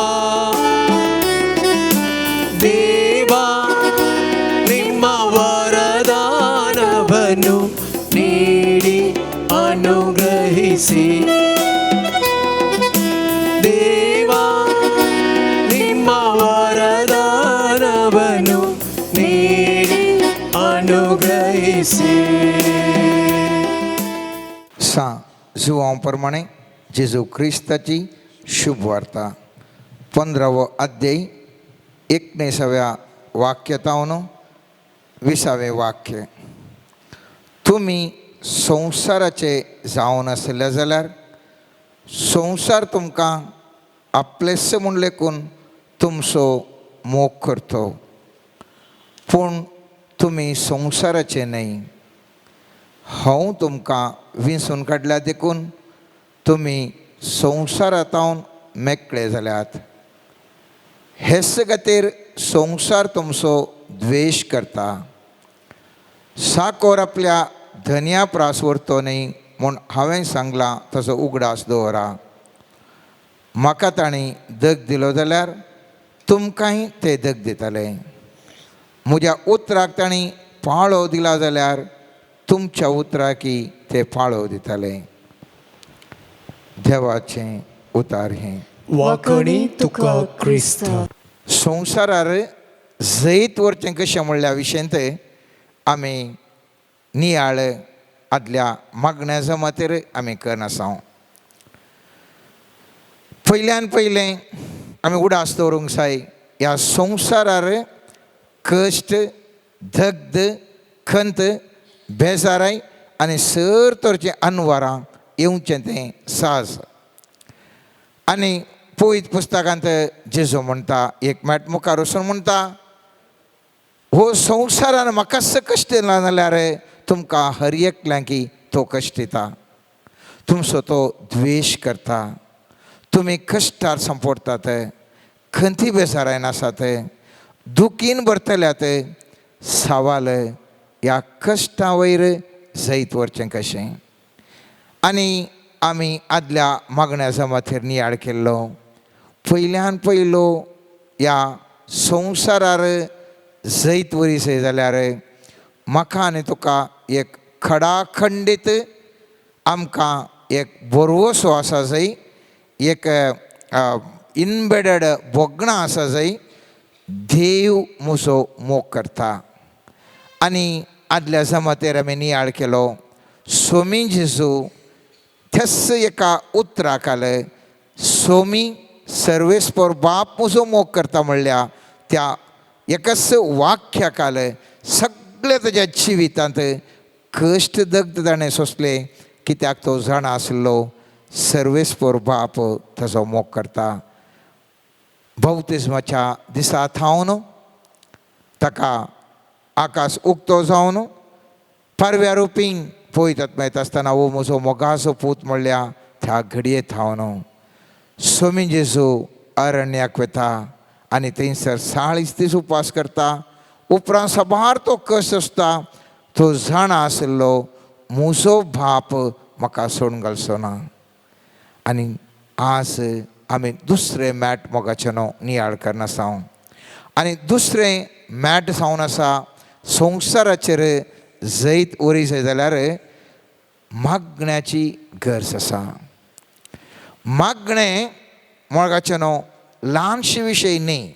A: ದೇವಾ, ನಿಮ್ಮ ವರದಾನವನ್ನು ನೀಡಿ ಅನುಗ್ರಹಿಸಿ. ದೇವಾ, ನಿಮ್ಮ ವರದಾನವನ್ನು ನೀಡಿ ಅನುಗ್ರಹಿಸಿ.
D: सां जुवांव प्रमाणे जेजू क्रिस्ताची शुभ वार्ता, 15वो अध्याय, 19व्या वाक्यतावन 20वें वाक्य. तुमी संवसाराचे जावन आसले जाल्यार संवसार तुमकां आपलेच म्हूण लेखून तुमचो मोग करतो, पूण तुमी संवसाराचे न्हय. हांव तुमकां विंचून काडल्या देखून तुमी संवसारांत मेकळे जाल्यात. हेच खातीर संवसार तुमचो द्वेश करता. साकोर आपल्या धनया प्रास व्हरतो न्हय म्हूण हांवें सांगलां तसो उगडास दवरा. म्हाका तांणी दग दिलो जाल्यार तुमकांय ते दग दितले. म्हज्या उतराक तांणी पाळो दिला जाल्यार तुमच्या उतराकी ते पाळो दितले. देवाचें उतार हें.
A: वाकणी तुका क्रिस्ता.
D: संवसारार जैत व्हरचें कशें म्हणल्या विशयांत आमी नियाळ आदल्या मागण्या जमातीर आमी करनासा. पयल्यान पयलें आमी उडास दवरूंक जाय. ह्या संवसारार कश्ट, दग्ध, खंत, बेजाराय आनी सर तरेचीं अनवरां येवचें तें साज. आनी पवित्र पुस्तकांत जेजू म्हणटा, एक मॅट मुखार वचून म्हणटा, हो संवसारान म्हाका कश्ट दिला जाल्यार तुमकां हर एकल्यांकी तो कश्ट दिता, तुमचो तो द्वेश करता, तुमी कश्टार सांपडटात, खंती बेजारायन आसात, दुखीन भरतल्यात. सवाल ह्या कश्टां वयर जैत व्हरचें कशें? आनी आमी आदल्या मागण्या जमातीर नियाळ केल्लो. पयल्यान पयलो ह्या संवसारार जैत वरी जाल्यार म्हाका आनी तुका एक खडाखंडीत आमकां एक बरोसो आसा जाय, एक इनबेडड भोगणां आसा जाय, देव म्हजो मोग करता. आनी आदल्या जमातेर आमी नियाळ केलो, सोमी जेजू थेस एका उतराक आले, सोमी सर्वेस्पर बाप म्हजो मोग करता म्हणल्या त्या एकच वाक्याक आले सगळे ताज्या जिवितांत कश्ट दग्ध ताणें सोंसले, कित्याक तो जाणा आसलो सर्वेस्पर बाप ताजो मोग करता. बौतिज्माच्या दिसा थावन ताका आकाश उक्तो जावन पारव्या रुपींग पळयतात मेळटा आसतना हो म्हजो मोगाचो पूत म्हणल्या त्या घडये थावन सोमी जेजू अरण्याक वता आनी थंयसर 40 दीस उपास करता. उपरांत साबार तो कश्ट आसता, तो जाणा आशिल्लो म्हजो बाप म्हाका सोडून घालचो ना. आनी आज आमी दुसरें मॅट मोगाचें न्हू नियाळ करनासा. आनी दुसरें मॅट जावन आसा संवसाराचेर जैत वरी जाय जाल्यार मागण्याची गरज आसा. मागणें मोगाचें न्हू ल्हानशे विशय न्ही.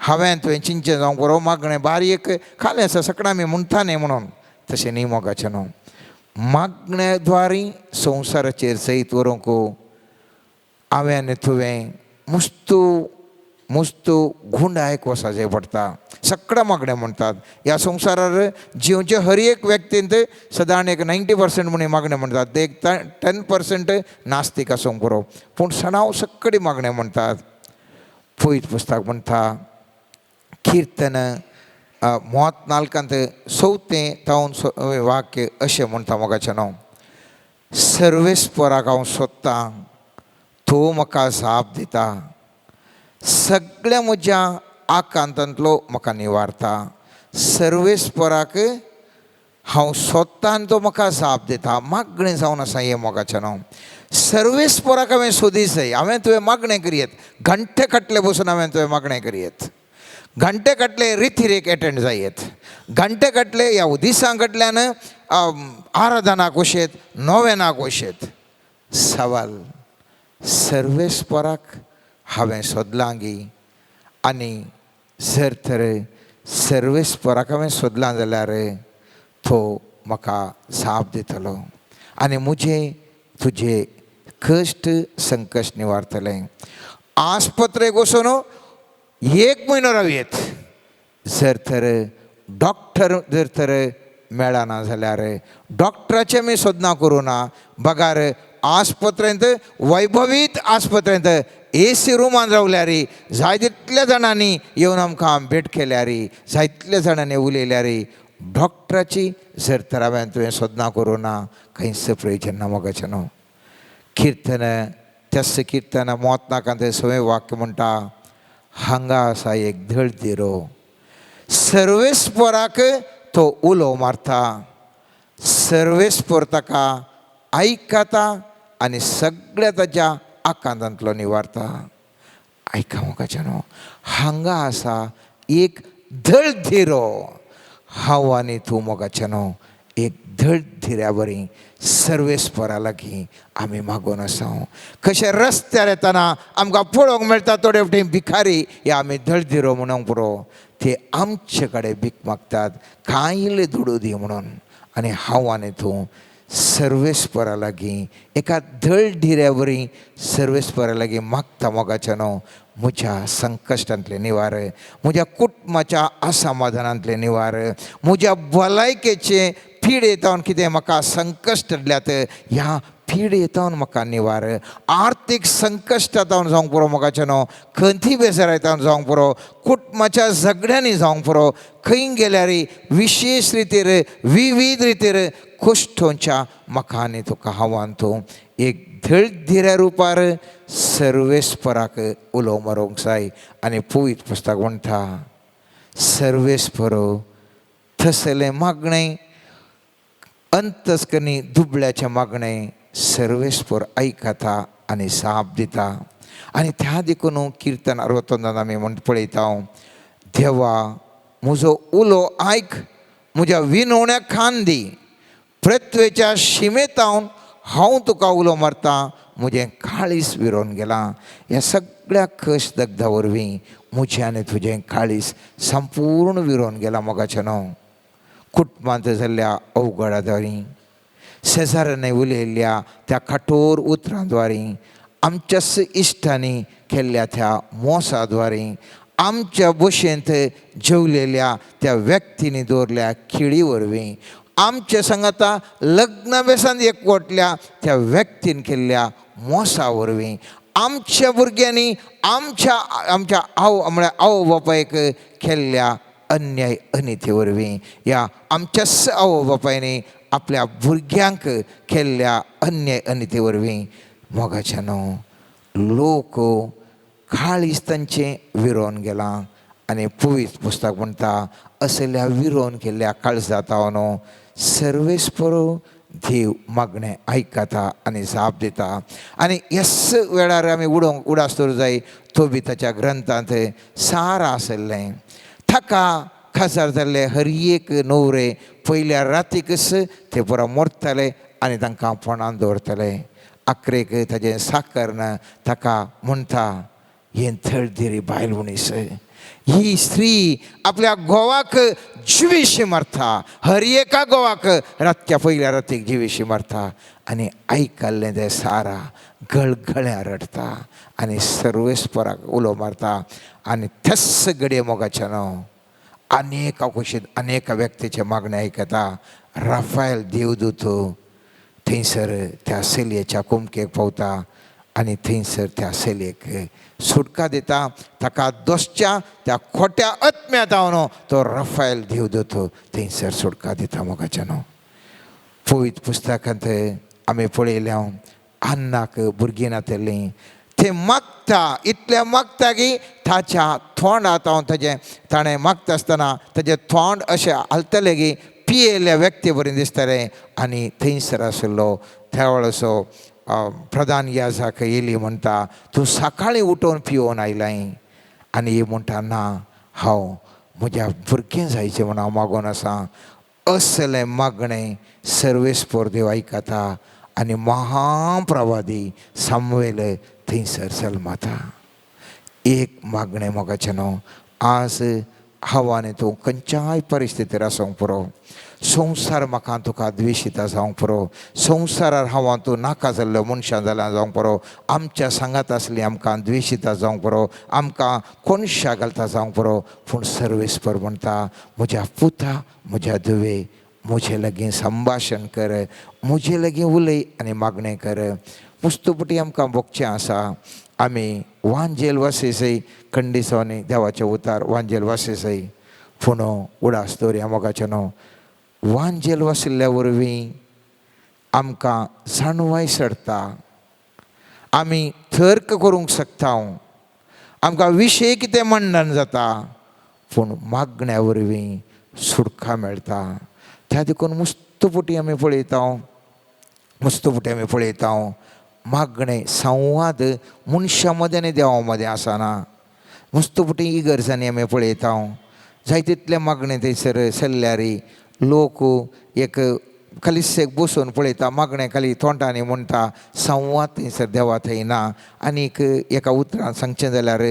D: हांवें तुवें चिंचें जावंक बरो मागणें बारीक खालें आसा सगळें आमी म्हणटा न्ही म्हणून, तशें न्ही मोगाचें न्हू. मागण्या द्वारी संवसाराचेर जैत व्हरूंक हांवें आनी तुवें मुस्तू मुस्तू गुंडायक वचपाचें जाय पडटा. सगळें मागणें म्हणटात ह्या संवसारार जिवचे हर एक व्यक्तींत सदांच एक 90% म्हण मागणें म्हणटात, ते एक 10% नास्तीक आसूंक पुरो, पूण सणाव सगळीं मागणें म्हणटात. पयत पुस्तक म्हणटा किर्तन 34 चवथें तावन वाक्य अशें म्हणटा मोगाचें न्हू, सर्वेस्पराक हांव सोदतां तो म्हाका जाप दिता, सगळ्या म्हज्या आकांतांतलो म्हाका निवारता. सर्वेस्पराक हांव सोदतां आनी तो म्हाका जाप दिता. मागणें जावन आसा हें मोगाचें न्हू. सर्वेस्पराक हांवें सोदी जाय, हांवें तुवें मागणें करयेत, घंटे काटले बसून हांवें तुवें मागणें करयेत, घंटे काटले रितीरेक एटेंड जायत, घंटे काटले ह्या दिसां कडल्यान आराधनाक वशेत, नोवेनाक वशेत. सवाल सर्वेस्पराक हांवें सोदलां गी, आनी जर तर सर्वेस्पराक हांवें सोदलां जाल्यार तो म्हाका जाप दितलो आनी म्हजें तुजें कश्ट संकश्ट निवारतलें. आस्पत्रेक वचून 1 म्हयनो रावयेत, जर तर डॉक्टर जर तर मेळना जाल्यार डॉक्टराचें आमी सोदना करूं ना, बगार आस्पत्रेंत वैभवीत आस्पत्रेंत एसी रुमान रावल्यार जाय तितल्या जाणांनी येवन आमकां भेट केल्यार, जाय तितल्या जाणांनी उलयल्यार डॉक्टराची जर तर हांवें तुवें सोदना करूं ना, खंयच प्रयोजन ना मोगाचें न्हू. किर्तन त्यास किर्तन 34 सवें वाक्य म्हणटा, हांगा आसा एक धळदिरो, सर्वेस्पराक तो उलो मारता, सर्वेस्पर ताका आयकता आनी सगळ्या ताज्या आकांतांतलो निवारता. आयका मोगाचें न्हू, हांगा आसा एक धळधिरो, हांव आनी तूं मोगाचें न्हू एक धळधिऱ्या बरी सर्वेस्परा लागीं आमी मागून आसा. कशें रस्त्यार येतना आमकां पळोवंक मेळटा थोडे फावटी भिकारी हे आमी धळधिरो म्हणूंक पुरो, ते आमचे कडेन भीक मागतात, कांय इल्लें दुडू दी म्हणून. आनी हांव आनी तूं सर्वेस्परा लागीं एका दळडिऱ्या वरी सर्वेस्परा लागीं मागता मोगाच्या न्हू म्हज्या संकश्टांतलें निवार, म्हज्या कुटुंबाच्या असमाधानांतलें निवार, म्हज्या भलायकेचे पिडेतावन कितें म्हाका संकश्ट हाडल्यात ह्या पिडेतावन म्हाका निवार, आर्थीक संकश्टांतावन जावंक पुरो मोगाच्या न्हू, खंती बेजारायतावन जावंक पुरो, कुटुंबाच्या झगड्यांनी जावंक पुरो, खंय गेल्यार विशेश रितीर विविध रितीर कुश्टोंच्या म्हाका आनी तुका हांवान तूं एक धळधिऱ्या रुपार सर्वेस्पराक उलो मारूंक जाय. आनी पवित्र पुस्तक म्हणटा सर्वेस्परो थसलें मागणें अंतस्कनी दुबळ्याचें मागणें सर्वेस्पर आयकता आनी जाप दिता. आनी त्या देखून किर्तन 69 आमी म्हण पळयता, देवा म्हजो उलो आयक, म्हज्या विनवण्याक खान दी, पृथ्वेच्या शिमेतावन हांव तुका उलो मारता, म्हजें काळीस विरोन गेलां. ह्या सगळ्या कश दग्धा वरवीं म्हजें आनी तुजें काळीस संपूर्ण विरोन गेलां मोगाचें न्हू. कुटुंबांत जाल्ल्या अवघडाद्वारी, शेजाऱ्यांनी उलयल्ल्या त्या कठोर उतरांद्वारी, आमच्याच इश्टांनी केल्ल्या त्या मोसाद्वारी, आमच्या बशेंत जेवलेल्या त्या व्यक्तींनी दवरल्या खिळी वरवीं, आमच्या सांगाता लग्न बेसान एकवटल्या त्या व्यक्तीन केल्ल्या मोसा वरवीं, आमच्या भुरग्यांनी आमच्या आमच्या आव म्हळ्यार आवय बापायक केल्ल्या अन्याय अनिती वरवीं, ह्या आमच्याच आवय बापायनी आपल्या भुरग्यांक केल्ल्या अन्याय अनिती वरवीं मोगाच्या न्हू लोक काळीज तांचें विरोन गेलां. आनी पवित्र पुस्तक म्हणटा असल्या विरोन केल्ल्या काळजांत न्हू सर्वेस्परो देव मागणें आयकता आनी जाप दिता. आनी ह्याच वेळार आमी उडोवंक उडास दवरूंक जाय तो बी ताच्या ग्रंथांत सारा आसलें ताका खासार जाल्ले हर एक न्हवरे पयल्या रातीकच ते पुरा मोरताले आनी तांकां फोंडान दवरताले. आखरेक ताजें साकरण ताका म्हणटा हें थळदिरी बायल मनीस, ही स्त्री आपल्या घोवाक जिवीशी मारता, हर एका घोवाक रातच्या पयल्या रातीक जिवीशी मारता. आनी आयकल्लें तें सारा गळगळ्या रडटा आनी सर्वेस्पराक उलो मारता. आनी त्याच घडये मोगाचें न्हू अनेका कुशीन अनेका व्यक्तीचें मागणें आयकता. राफायल देवदूत थंयसर त्या चलयेच्या कुमकेक पावता आनी थंयसर त्या चलयेक सुटका दिता. ताका दोसच्या त्या खोट्या आत्म्या जावन तो राफायल देवदूत थंयसर सुटका दिता मोगाच्या न्हू. पवित्र पुस्तकांत आमी पळयल्या अन्नाक भुरगीं नातलीं ते मागता, इतलें मागता की ताच्या तोंडांत हांव ताजें ताणें मागता आसतना ताजें तोंड अशें हालतलें की पियेल्ल्या व्यक्ती बरें दिसतलें. आनी थंयसर आशिल्लो त्या वेळाचो प्रधान याजाक येली म्हणटा तूं सकाळीं उठोवन पियोवन आयलाय. आनी ही म्हणटा ना हांव म्हज्या भुरगें जायचें म्हूण हांव मागोन आसा. असलें मागणें सर्वेस्पर देव आयकता आनी महाप्रवादी सामुएल थंयसर जल्मता. एक मागणें मोगाचें न्हू आज हांव आनी तूं खंयच्याय परिस्थितीर आसूंक पुरो, संवसार म्हाका तुका द्वेशिता जावंक पुरो, संवसारार हांव तूं नाका जाल्लो मनशां जाल्यार जावंक पुरो, आमच्या सांगात आसली आमकां द्वेशिता जावंक पुरो, आमकां कोनशा घालता जावंक पुरो, पूण सर्वेस्पर म्हणटा म्हज्या पुता म्हज्या धुवे म्हजे लागीं संभाशण कर, म्हजे लागीं उलय आनी मागणें कर. मुस्तुपटी आमकां भोगचें आसा. आमी वांजेल वासेसय खंडीसवानी देवाचें उतार वांजेल वासेसय पूण उडास दवरया मोगाचें न्हू वांजेल वाशिल्ल्या वरवीं आमकां जाणवाय सरता, आमी तर्क करूंक शकता, आमकां विशय कितें मंडन जाता, पूण मागण्या वरवीं सुटका मेळटा. त्या देखून मुस्तपुटी आमी पळयता, मुस्तपुटी आमी पळयता मागणें संवाद मनशां मदें आनी देवा मदें आसना. मुस्तपुटी इगर्जांनी आमी पळयता जाय तितलें मागणें थंयसर सरल्यार लोक एक खालीसेक बसून पळयता, मागणें खाली तोंडांनी म्हणटा, संवाद थंयसर देवा थंय ना. आनीक एका उतरान सांगचें जाल्यार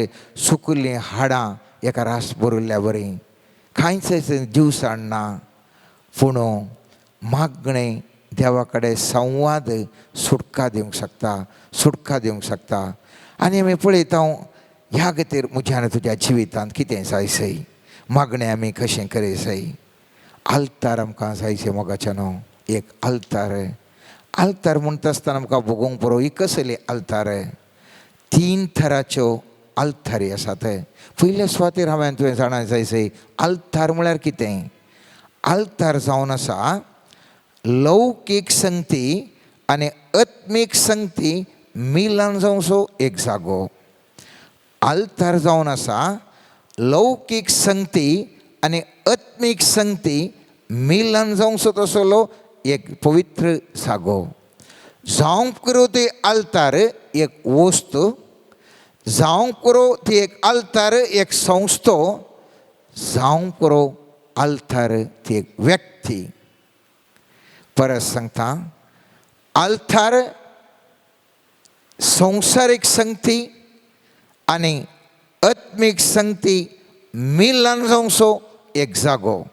D: सुकुल्लीं हाडां एका रास भरिल्ल्या बरी, कांयच जीवसाण ना. पूण मागणें देवा कडेन संवाद सुटका दिवंक शकता, सुटका दिवंक शकता. आनी आमी पळयता ह्या खातीर म्हज्या आनी तुज्या जिवितांत कितें जायसय, मागणें आमी कशें करिसय. आल्तार आमकां जायचे मोगाच्या न्हू, एक आल्तार. आल्तार म्हणटा आसतना आमकां भोगोवंक पुरो ही कसली आल्तार. तीन थराच्यो आल्तारी आसात. पयल्या सुवातेर हांवें तुवें जाणा जायसय आल्तार म्हळ्यार कितें. आल्तार जावन आसा लौकीक संगती आनी आत्मीक संगती मिलन जावचो एक जागो. आल्तार जावन आसा लौकीक संगती आनी आत्मीक संगती मिलन जावचो तसलो एक पवित्र जागो. जावंक पुरो ती आल्तार एक वस्तू, जावंक पुरो ती एक आल्तार एक संस्थो, जावंक पुरो आल्तार ती एक व्यक्ती. परत सांगता, आल्तार संवसारीक संगती आनी आत्मीक संगती मिलन जावचो एक जागो.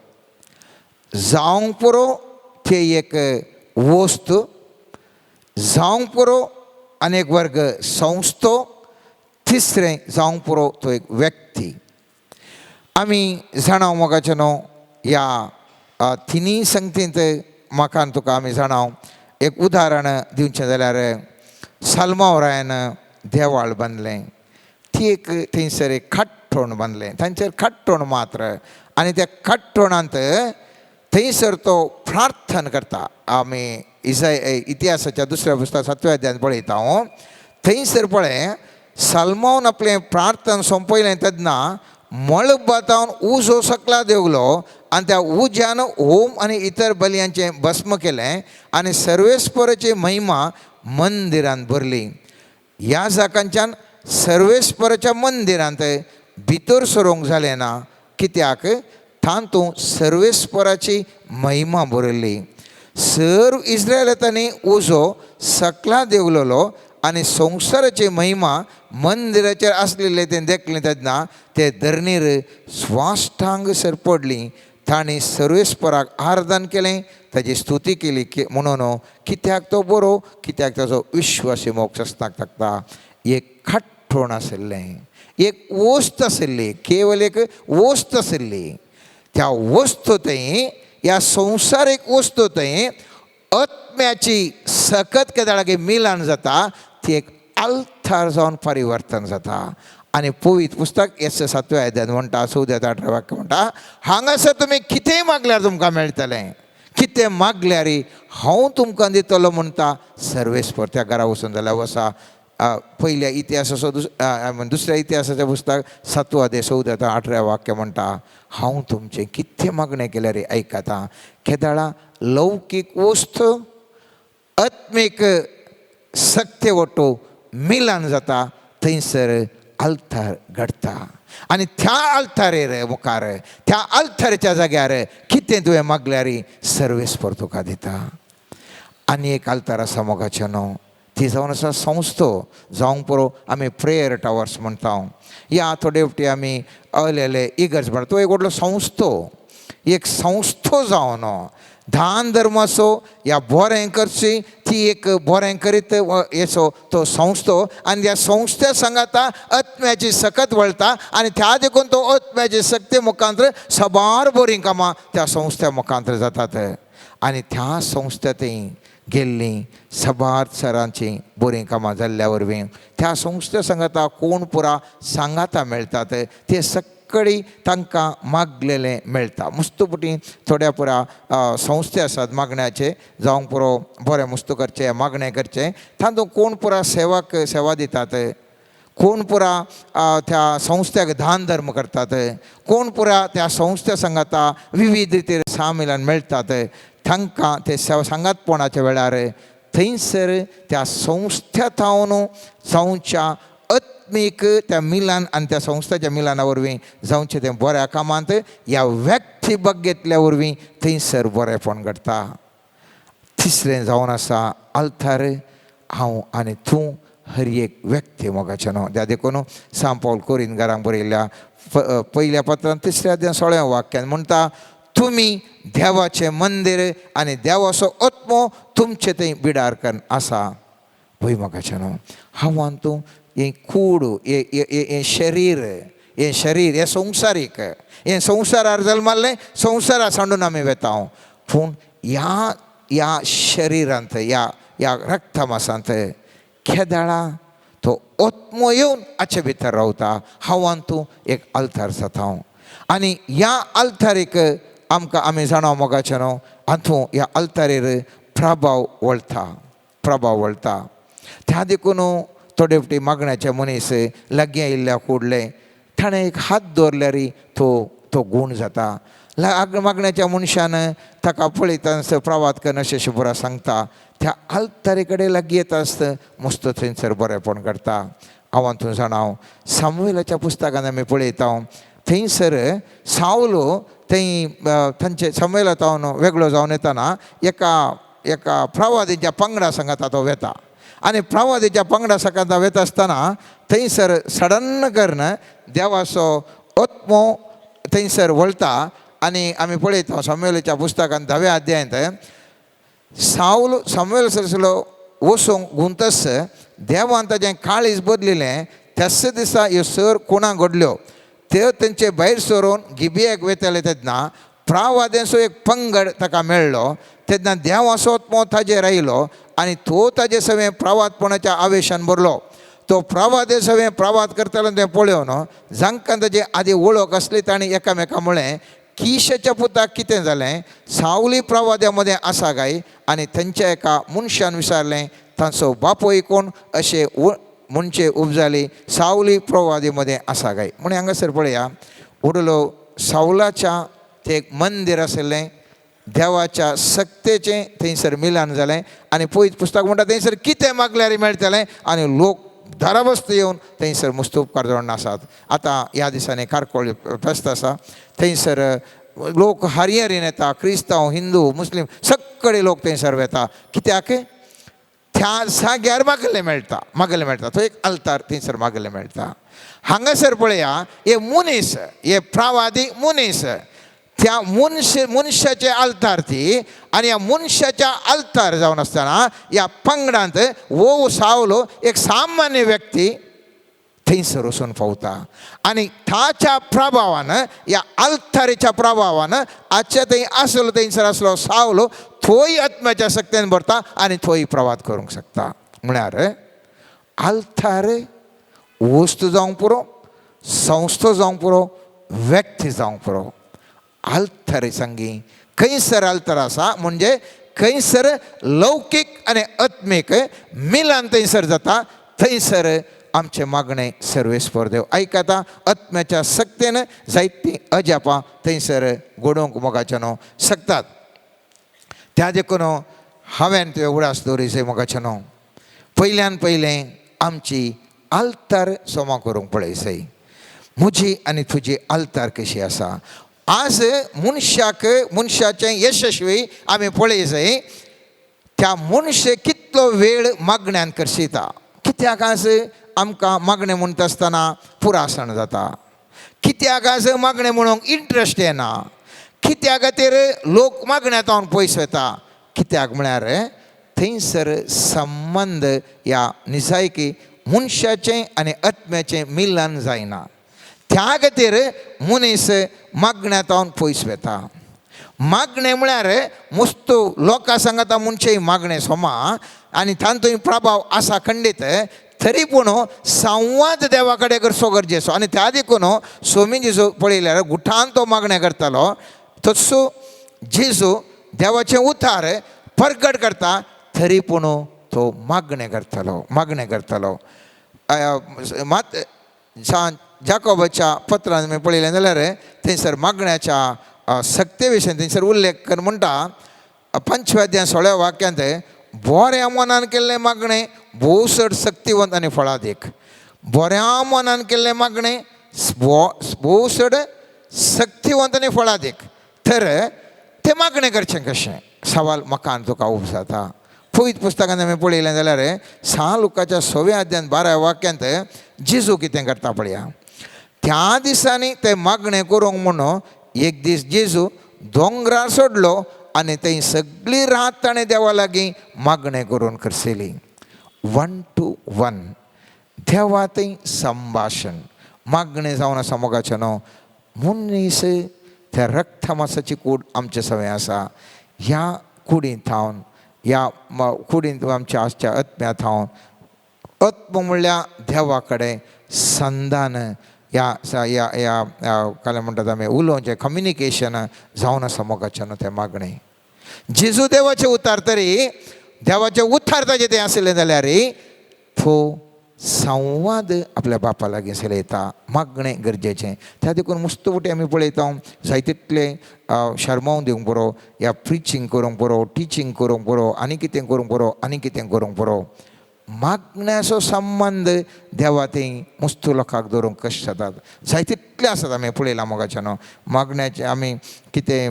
D: जावंक पुरो ती एक वस्तू, जावंक पुरो आनी एक वर्ग संस्थो, तिसरें जावंक पुरो तो एक व्यक्ती. आमी जाणा मोगाचें न्हू ह्या तिनूय संगतींत म्हाका आनी तुका आमी जाणा. एक उदाहरण दिवचें जाल्यार साल्मांव रायान देवाळ बांदलें, ती एक थंयसर एक खाट्टोण बांदलें, तांचेर खाट्टोण मात्र. आनी त्या खाट्टोणांत थंयसर तो प्रार्थना करता. आमी इसाय इतिहासाच्या दुसऱ्या पुस्तक 7व्या अध्यायांत पळयता. हांव थंयसर पळय साल्मावन आपलें प्रार्थना सोंपयलें तेन्ना मळबातावन उजो सकला देंवलो आनी त्या उज्यान होम आनी इतर बलयांचें भस्म केलें आनी सर्वेस्पराची महिमा मंदिरांत भरली. ह्या जाकांच्यान सर्वेस्पराच्या मंदिरांत भितर सरूंक जालें ना, कित्याक तातूंत सर्वेस्पराची महिमा भरिल्ली. सर्व इस्रायलांनी उजो सकला देंवलेलो आनी संवसाराची महिमा मंदिराचेर आसलेले तें देखलें तेन्ना ते धरणीर स्वाष्टांग सर पडली. तांणी सर्वेस्पराक आराधन केलें, ताजी स्तुती केली म्हणून कित्याक तो बरो, कित्याक ताजो विश्वासी मोक्ष आसताक ताकता. एक खाट्टोण आशिल्लें, एक वस्त आशिल्ली, केवल एक वस्त आशिल्ली. त्या वस्तू थंय ह्या संवसारीक वस्तू थंय आत्म्याची सकत केदाळागे मिलन जाता, ती एक आल्तार जावन परिवर्तन जाता. आनी पवित्र पुस्तक एस 7व्या अध्यायांत म्हणटा, 14 18 वाक्य म्हणटा, हांगासर तुमी कितेंय मागल्यार तुमकां मेळटलें, कितें मागल्यार हांव तुमकां दितलो म्हणटा सर्वेस्पर. त्या घरा वचून जाल्यार वसा पयल्या इतिहासाचो दुसऱ्या इतिहासाच्या पुस्तक 7वो अध्याय 14 18 वाक्य म्हणटा, हांव तुमचें कितें मागणें केल्यार आयकता. केदाळा लौकीक वस्त आत्मीक सक्ते वट्टू मिलन जाता, थंयसर आल्तार घडटा. आनी त्या आल्तारेर मुखार त्या आल्तारेच्या जाग्यार कितें तुवें मागल्यार सर्वेस्पर तुका दिता. आनी एक आल्तार आसा मोगाचें न्हू, ती जावन आसा संस्थो. जावंक पुरो आमी प्रेयर टावर्स म्हणटा, या थोडे फावटी आमी अलेले इगर्ज म्हणटा. तो एक व्हडलो संस्थो, एक संस्थो जावन दान धर्माचो या बरें करची ती एक बरें करीत येसो तो संस्थो. आनी त्या संस्थे सांगाता आत्म्याची सकत वळटा आनी त्या देखून तो आत्म्याची शक्ती मुखांतर सबार बरीं कामां त्या संस्थ्या मुखांतर जातात. आनी त्या संस्थेंत गेल्लीं सबार सरांचीं बरीं कामां जाल्ल्या वरवीं त्या संस्थे सांगाता कोण पुरा सांगाता मेळटात, ते सगळीं तांकां मागलेलें मेळटा. मुस्तुपटी थोड्या पुरा संस्थे आसात मागण्याचे, जावंक पुरो बरें मुस्तू करचें मागणें करचें, तातूंत कोण पुरा सेवाक सेवा दितात, कोण पुरा त्या संस्थ्याक दान धर्म करतात, कोण पुरा त्या संस्थ्या सांगाता विविध रितीर सामिलान मेळटात. तांकां ते सेवा सांगातपणाच्या वेळार थंयसर त्या संस्थ्या थावन जावच्या आत्मीक त्या मिलान आनी त्या संस्थाच्या मिलाना वरवीं जावचें तें बऱ्या कामांत ह्या व्यक्ती बघेतल्या वरवीं थंयसर बरेंपण घडटा. तिसरें जावन आसा आल्तार हांव आनी तूं हर एक व्यक्ती मोगाचें न्हू. त्या देखून सांत पावल कोरिंत घरांक बरयल्ल्या पयल्या पत्रान 3ऱ्या अध्याय 16व्या वाक्यान म्हणटा, तुमी देवाचें मंदीर आनी देवाचो आत्मो तुमचे थंय बिडार करून आसा. भंय मोगाचें न्हू, हांवान तूं हें कूड, हें शरीर, हें शरीर हें संवसारीक, हें संवसारार जल्माल्लें, संवसारा सांडून आमी वेता. पूण ह्या ह्या शरिरांत, ह्या ह्या रक्तमासांत केदाळा तो आत्मो येवन हाचे भितर रावता. हांवान तूं एक आल्तार जाता आनी ह्या आल्तारीक आमकां आमी जाणा मोगाचें न्हू, हातूं ह्या आल्तारीर प्रभाव वळटा, प्रभाव वळटा. त्या देखून थोडे फावटी मागण्याचे मनीस लागीं आयिल्ल्या कुडले ताणें एक हात दवरल्यार तो तो गूण जाता. मागण्याच्या मनशान ताका पळयता आसतना प्रवाद करून अशें बरो सांगता, त्या आल्तारी कडेन लागीं येता आसतना मस्त थंयसर बरेंपण करता. हांव तूं जाणा, सामुएलाच्या पुस्तकान आमी पळयता थंयसर सावलो थंय तांचे सामुएला तावन वेगळो जावन येताना एका एका प्रवादीच्या पंगडा सांगाता तो वेता आनी प्रवादीच्या पंगडा सांगाता वेता आसतना थंयसर सडन करून देवाचो आत्मो थंयसर वळटा. आनी आमी पळयता सामुएलाच्या पुस्तकान 10व्या अध्यायांत सावल सामुएल सरसलो वचूंक गुंतस देवान ताजें काळीज बदलिलें. त्याच दिसा ह्यो सर खुणा घडल्यो, त्यो तेंचे भायर सरून गिबियाक वेताले तेन्ना प्रावाद्यांचो एक पंगड ताका मेळ्ळो. तेन्ना देवाचो आत्मो ताजेर आयलो आनी तो ताजे सवें प्रवादपणाच्या आवेशान भरलो. तो प्रवादे सवें प्रवाद करतालो तें पळोवन जांकां ताजी आदी वळख आसली तांणी एकामेका म्हळें, किशाच्या पुताक कितें जालें? सावली प्रवाद्या मदें आसा काय? आनी थंयच्या एका मनशान विचारलें, तांचो बापूय कोण? अशें म्हणचे उपजाली सावली प्रवादी मदें आसा काय? म्हण हांगासर पळया, उडलो सावलाच्या तें एक मंदीर आशिल्लें, देवाच्या सक्तेचें थंयसर मिलान जालें. आनी पयत पुस्तक म्हणटा थंयसर कितें मागल्यार मेळटलें आनी लोक धाराबस्त येवन थंयसर मुस्त उपकार जावन आसात. आतां ह्या दिसांनी कारकोळ फेस्त आसा, थंयसर लोक हरिहरीन येता, क्रिस्तांव, हिंदू, मुस्लीम सगळे लोक थंयसर वेता. कित्याक? त्या जाग्यार मागलें मेळटा, मागलें मेळटा. तो एक आल्तार थंयसर मागलें मेळटा. हांगासर पळया, हे मनीस, हे प्रवादी मनीस, त्या मनशाचे आल्तार ती आनी ह्या मनशाच्या आल्तार जावन आसतना ह्या पंगडांत वो सावलो एक सामान्य व्यक्ती थंयसर वचून पावता आनी ताच्या प्रभावान, ह्या आल्तारीच्या प्रभावान आजच्या थंय आसलो थंयसर आसलो सावलो थंय आत्म्याच्या शक्तीन भरता आनी थंय प्रवाद करूंक शकता. म्हळ्यार आल्तार वस्तू जावंक पुरो, संस्था जावंक पुरो, व्यक्ती जावंक पुरो. आल्तारी सांगी खंयसर आल्तार आसा म्हणजे खंयसर लौकीक आनी आत्मीक मिलान थंयसर जाता, थंयसर आमचें मागणें सर्वेस्पर देव आयकता. आत्म्याच्या सक्तेन जायतीं अजापां थंयसर घडोवंक मोगाचें न्हू शकतात. त्या देखून हांवें तुवें उडास दवरिसे मोगाचें न्हू, पयल्यान पयलें आमची आल्तार सोमा करूंक पळयसय. म्हजी आनी तुजी आल्तार कशी आसा? आज मनशाक मनशाचें यशस्वी आमी पळयसय, त्या मनशे कितलो वेळ मागण्यान करशिता. कित्याक आज आमकां मागणें म्हणटा आसतना पुरासण जाता? कित्याक आज मागणें म्हणूंक इंट्रस्ट येना? कित्या खातीर लोक मागण्यांत पयस वता? कित्याक म्हळ्यार थंयसर संबंद ह्या निजायकी मनशाचें आनी आत्म्याचें मिलन जायना. त्या खातीर मनीस मागण्यांत पयस वता. मागणें म्हळ्यार मुस्त लोकां सांगता मनशे मागणें सोमा आनी तांतूय प्रभाव आसा खंडीत, तरी पूण संवाद देवा कडेन करचो गरजेचो. आनी त्या देखून सोमी जेजू पळयल्यार गुठान तो मागणें करतालो, तसो जेजू देवाचें उतार परगट करता, तरी पूण तो मागणें करतालो, मागणें करतालो. मात जाकोबाच्या पत्रान आमी पळयलें जाल्यार थंयसर मागण्याच्या सक्ते विशयी थंयसर उल्लेख कर म्हणटा, 5व्या अध्याय 16व्या वाक्यांत, बऱ्या मनान केल्लें मागणें भोव चड सक्तिवंत आनी फळादीक. बऱ्या मनान केल्लें मागणें भोव चड सक्तिवंत आनी फळादीक. तर तें मागणें करचें कशें? सवाल म्हाका आनी तुका उब जाता. पवित्र पुस्तकान आमी पळयलें जाल्यार 6 लुकाच्या 6व्या अध्यायान 12व्या वाक्यांत जेजू कितें करता पळया. त्या दिसांनी ते मागणें करूंक म्हणून एक दीस जेजू दोंगरार सोडलो आनी थंय सगळी रात ताणें देवा लागीं मागणें करून खर्शेली. 1 to 1 देवा थंय संभाशण मागणें जावन आसा मोगाचें न्हू. मनीस त्या रक्तमासाची कूड आमचे सवय आसा. ह्या कुडींत थावन ह्या कुडींत आमच्या आसच्या आत्म्या थावन आत्म म्हणल्यार देवा कडेन संधान ह्या ह्या ह्या काय म्हणटात आमी उलोवचें कम्युनिकेशन जावन आसा मोगाचें न्हू तें मागणें. जेजू देवाचें उतार तरी देवाचें उतार ताजें तें आसलें जाल्यार तो संवाद आपल्या बापा लागीं चलयता. मागणें गरजेचें. त्या देखून मुस्त फुटी आमी पळयता जाय तितलें शर्माव दिवंक पुरो या प्रिचींग करूंक पुरो टिचींग करूंक पुरो आनी कितें करूंक पुरो आनी कितें करूंक पुरो. मागण्याचो संबंद देवा थंय मुस्तू लोकांक दवरूंक कश्ट जातात. जाय तितलें आसात आमी पळयलां मोगाचें न्हू. मागण्याचें आमी कितें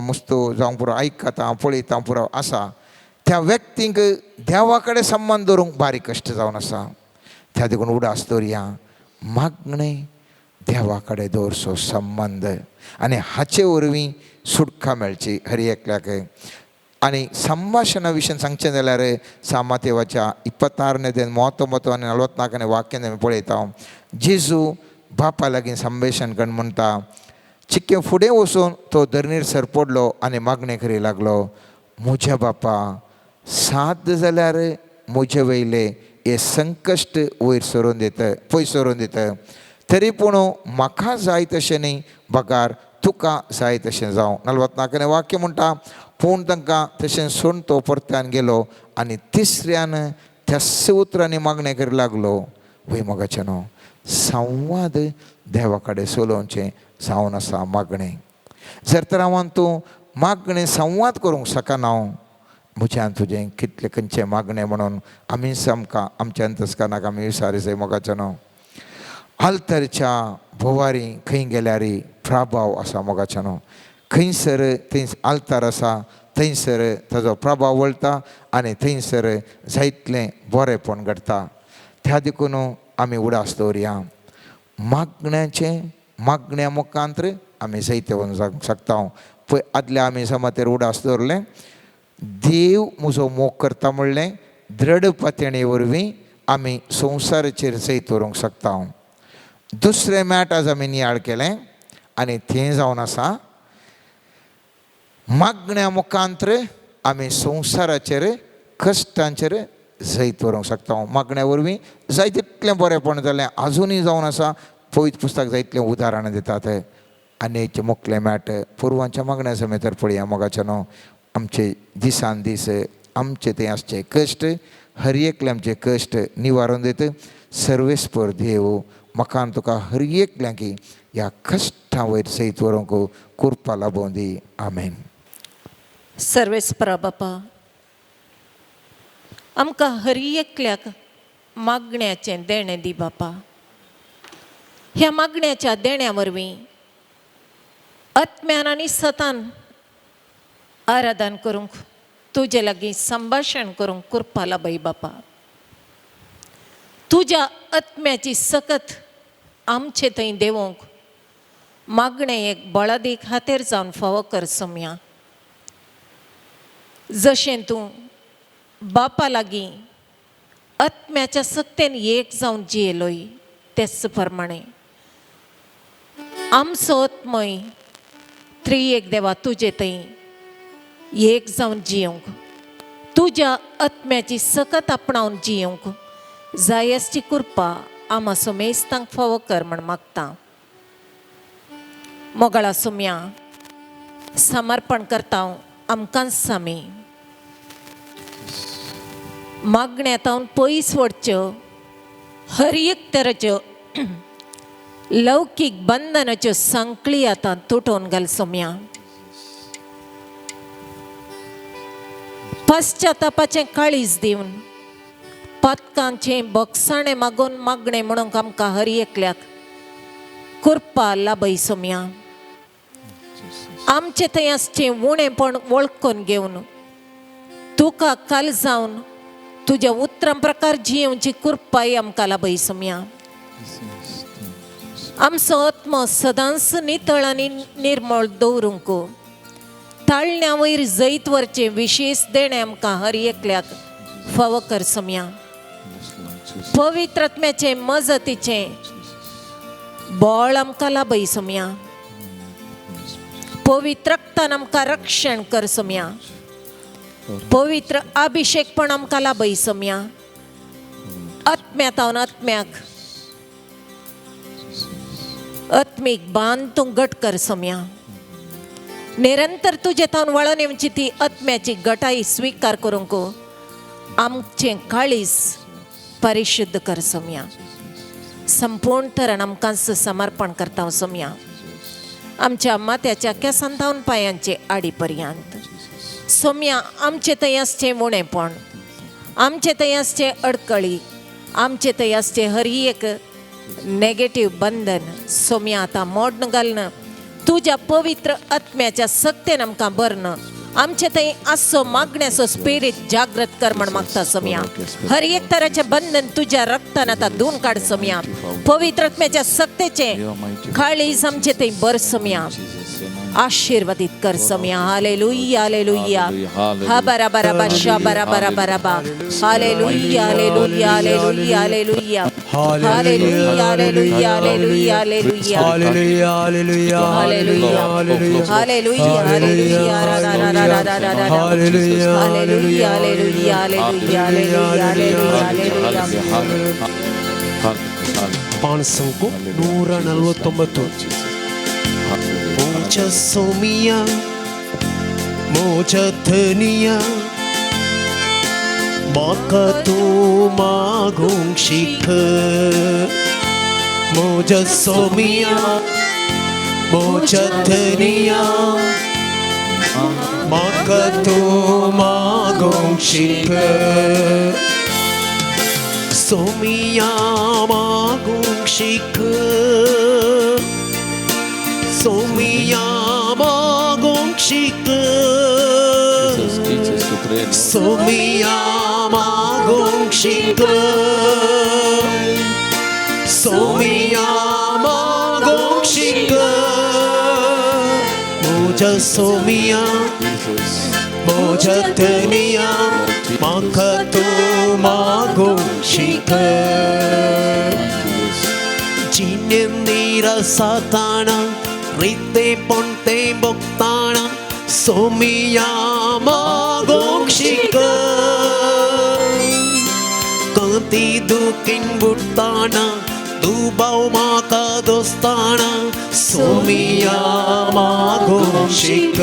D: मुस्तू जावंक पुरो आयकता पळयता पुरो आसा. त्या व्यक्तींक देवा कडेन संबंद दवरूंक बारीक कश्ट जावन आसा. त्या देखून उडास दवरया मागणें देवा कडेन दवरचो संबंद आनी हाचे वरवीं सुटका मेळची हर एकल्याक. आनी संभाशणा विशयान सांगचें जाल्यार सामातेवाच्या 26 39 आनी 44 वाक्यान आमी पळयता. जेजू बापा लागीं संभाशण करून म्हणटा चिक्के फुडें वचून तो धरणीर सरपडलो आनी मागणें करी लागलो, म्हज्या बापा साद जाल्यार म्हजे वयले हे संकश्ट वयर सरून दिता पयस सरून दिता, तरी पूण म्हाका जाय तशें न्ही बगार तुका जाय तशें जावं. 44 वाक्य म्हणटा पूण तांकां तशें सोडून तो परत्यान गेलो आनी तिसऱ्यान त्याच उतरांनी मागणें करी लागलो. वय मोगाचें न्हू संवाद देवा कडेन चलोवचें जावन आसा मागणें. जर तर हांव तूं मागणें संवाद करूंक शकना म्हज्यान तुजें कितलें खंयचें मागणें म्हणून आमीच आमकां आमच्या अंतस्करणाक आमी विचारी जाय मोगाचें न्हू. आल्तरच्या भोवारी खंय गेल्यार प्रभाव आसा मोगाचें न्हू. खंयसर थंय आल्तार आसा थंयसर ताजो प्रभाव वळटा आनी थंयसर जायतलें बरेंपण घडटा. त्या देखून आमी उडास दवरया मागण्याचें मागण्या मुखांत्र आमी जैतवंत जावंक शकता. पळय आदल्या आमी समातेर उडास दवरलें देव म्हजो मोग करता म्हणलें दृढ पातयणे वरवीं आमी संवसाराचेर जैत व्हरूंक शकता. दुसरें मॅट आज आमी नियाळ केलें आनी थंय जावन आसा मागण्या मुखांत्र आमी संवसाराचेर कश्टांचेर जैत व्हरूंक शकता. मागण्या वरवीं जाय तितलें बरेंपण जालें आजुनूय जावन आसा. पवित्र पुस्तक जाय तितलें उदाहरणां दितात. आनी एक मुखलें मॅट पुर्वांच्या मागण्या समेत पळया मोगाचें न्हू. आमचे दिसान दीस आमचे थंय आसचे कश्ट हर एकले आमचे कश्ट निवारून दित. सर्वेस्पर देव म्हाका तुका हर एकल्यांकी ह्या कश्टां वयर जैत व्हरूंक कृपा लाबोवं दी. आमेन.
E: सर्वेस्परा बापा आमकां हर एकल्याक मागण्याचें देणें दी बापा. ह्या मागण्याच्या देण्या वरवीं आत्म्यान आनी सतान आराधन करूंक तुजे लागीं संभाशण करूंक कृपा लाबय बापा. तुज्या आत्म्याची सकत आमचे थंय देंवोंक मागणें एक बळादीक हातेर जावन फावो कर सोम्या. जशें तूं बापा लागीं आत्म्याच्या सक्तेन एक जावन जियेलोय तेच प्रमाणें आमचो आत्मय त्रिएक देवा तुजे थंय एक जावन जियोंक तुज्या आत्म्याची सकत आपणावन जियोंक जाय आसची कृपा आमा सोमेस्तांक फावो कर म्हण मागता. मोगाळा सोम्या समर्पण करता आमकांच आमी मागण्यातावन पयस वडच्यो हर एक तरेच्यो लौकीक बंधनाच्यो सांकळी आतां तुटोवन घाल सोम्या. पश्चातापाचें काळीज दिवन पातकांचें बोगसाणें मागून मागणें म्हणूंक आमकां हर एकल्याक कृपा लाबय सोम्या. आमचें थंय आसचें उणेंपण वळखून घेवन तुका काल जावन तुज्या उतरां प्रकार जियेवची कृपाय आमकां लाबय सोम्या. आमचो आत्मो सदांच नितळ आनी निर्मळ दवरूंक ताळण्या वयर जैत वरचें विशेश देणें आमकां हर एकल्याक फावो कर सोमया. पवित्र आत्म्याचें मजतीचें बळ आमकां लाभय सोमया. पवित्र रक्तान आमकां रक्षण कर सोमया. पवित्र अभिषेकपण आमकां लाभय सोमया. आत्म्या तावन आत्म्याक आत्मीक बांद तूं घट कर सोमया. निरंतर तुजे तावन वळोन येवची ती आत्म्याची गटाई स्विकार करूंक आमचें काळीज परिशुद्ध कर सोमया. संपूर्ण तरान आमकां समर्पण करता सोमया. आमच्या माथ्याच्या केंसान थावन पांयांचे आडी पर्यंत सोमया आमचे थंय आसचें उणेपण, आमचे थंय आसचें अडकळी, आमचे थंय आसचें हर एक नेगेटीव बंधन सोमया आतां मोडन घालना तुज्या पवित्र आत्म्याच्या सक्तेन आमकां भरन आमचे थंय आसचो मागण्याचो स्पिरीट जागृत कर म्हण मागता सोमया. हर एक तराचें बंधन तुज्या रक्तान आतां धुवन काड सोमया. पवित्र आत्म्याच्या सक्तेचें काळीज आमचे थंय भर सोमया. आशीर्वादित कर सोमया. Hallelujah hallelujah. हा बरा बरा बा शा बरा बरा बरा बा. Hallelujah hallelujah hallelujah hallelujah hallelujah hallelujah hallelujah hallelujah
A: hallelujah hallelujah
E: hallelujah hallelujah hallelujah रा रा रा रा रा रा रा.
A: Hallelujah
E: hallelujah hallelujah hallelujah hallelujah hallelujah.
A: ಪಾಣಸಂಕು 149. मोज सोमिया मोज धनिया म्हाका तूं मागूंक शिक. मोज सोमिया मोज धनिया म्हाका तूं मागूंक शिक. सोमिया मागूंक शिक. सोमिया मागूंक शिक. सोमिया मागूंक शिक. सोमिया मागूंक शिक. मोज सोमिया मोज धनिया म्हाका तूं मागूंक शिक. जिणेन निरसाताना रिते पोंते भोगताना सोमिया मागूंक शिक. कंती दुखीन बुडटाना दुबाव म्हाका दोस्ताना सोमिया मागूंक शिक.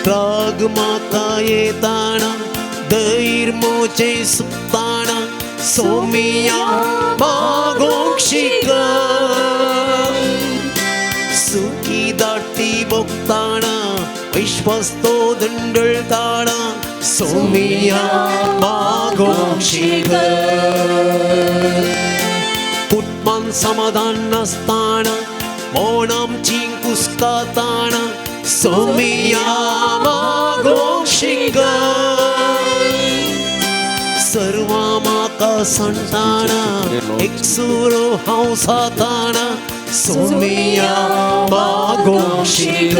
A: राग म्हाका येताना धैर्य मोजें सुकताना सोमिया मागूंक शिक. सुखी दाटी भोगताना विश्वास तो दंडळताना सोमिया मागूंक शिक. कुटुंबान समाधान नासताना मोणामची कुस्काताना सोमिया मागूंक शिक. सर्वां म्हाका सांडटाना एकसुरो हांव जाताना सोमिया मागूंक शिक.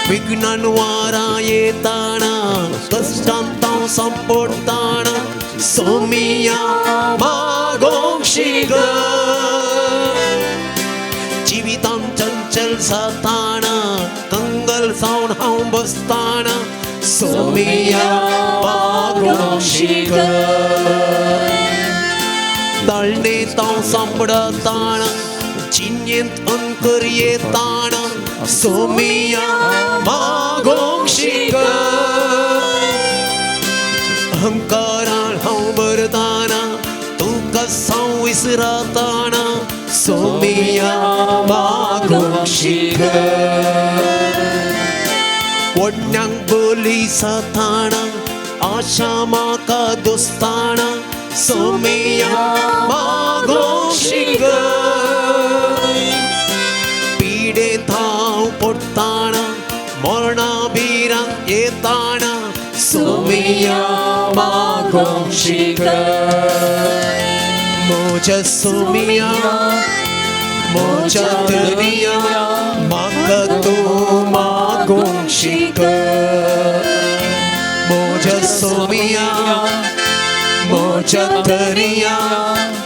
A: विघ्नान वारां येताना कश्टांत हांव सांपडटाना सोमिया मागूंक शिक. जिवितान चंचल जाताना कंगल जावन हांव बसताना सोमिया मागूंक शिक. ताळणेंत हांव सांपडटाना जिणेंत अंकर येताना सोमिया मागूंक शिक. अहंकारान हांव भरताना तुका हांव विसरताना सोमिया मागूंक शिक. वडण्यांक बोली जाताना आशा म्हाका दोस्ताना सोमिया मागूंक शिक. पिडेंत हांव पडटाना मरणा भिरांत येताना सोमिया मागूंक शिक. मोज सोमिया म्हज्या धनिया म्हाका तूं मागूंक शिकय म्हज्या सोमिया म्हज्या धनिया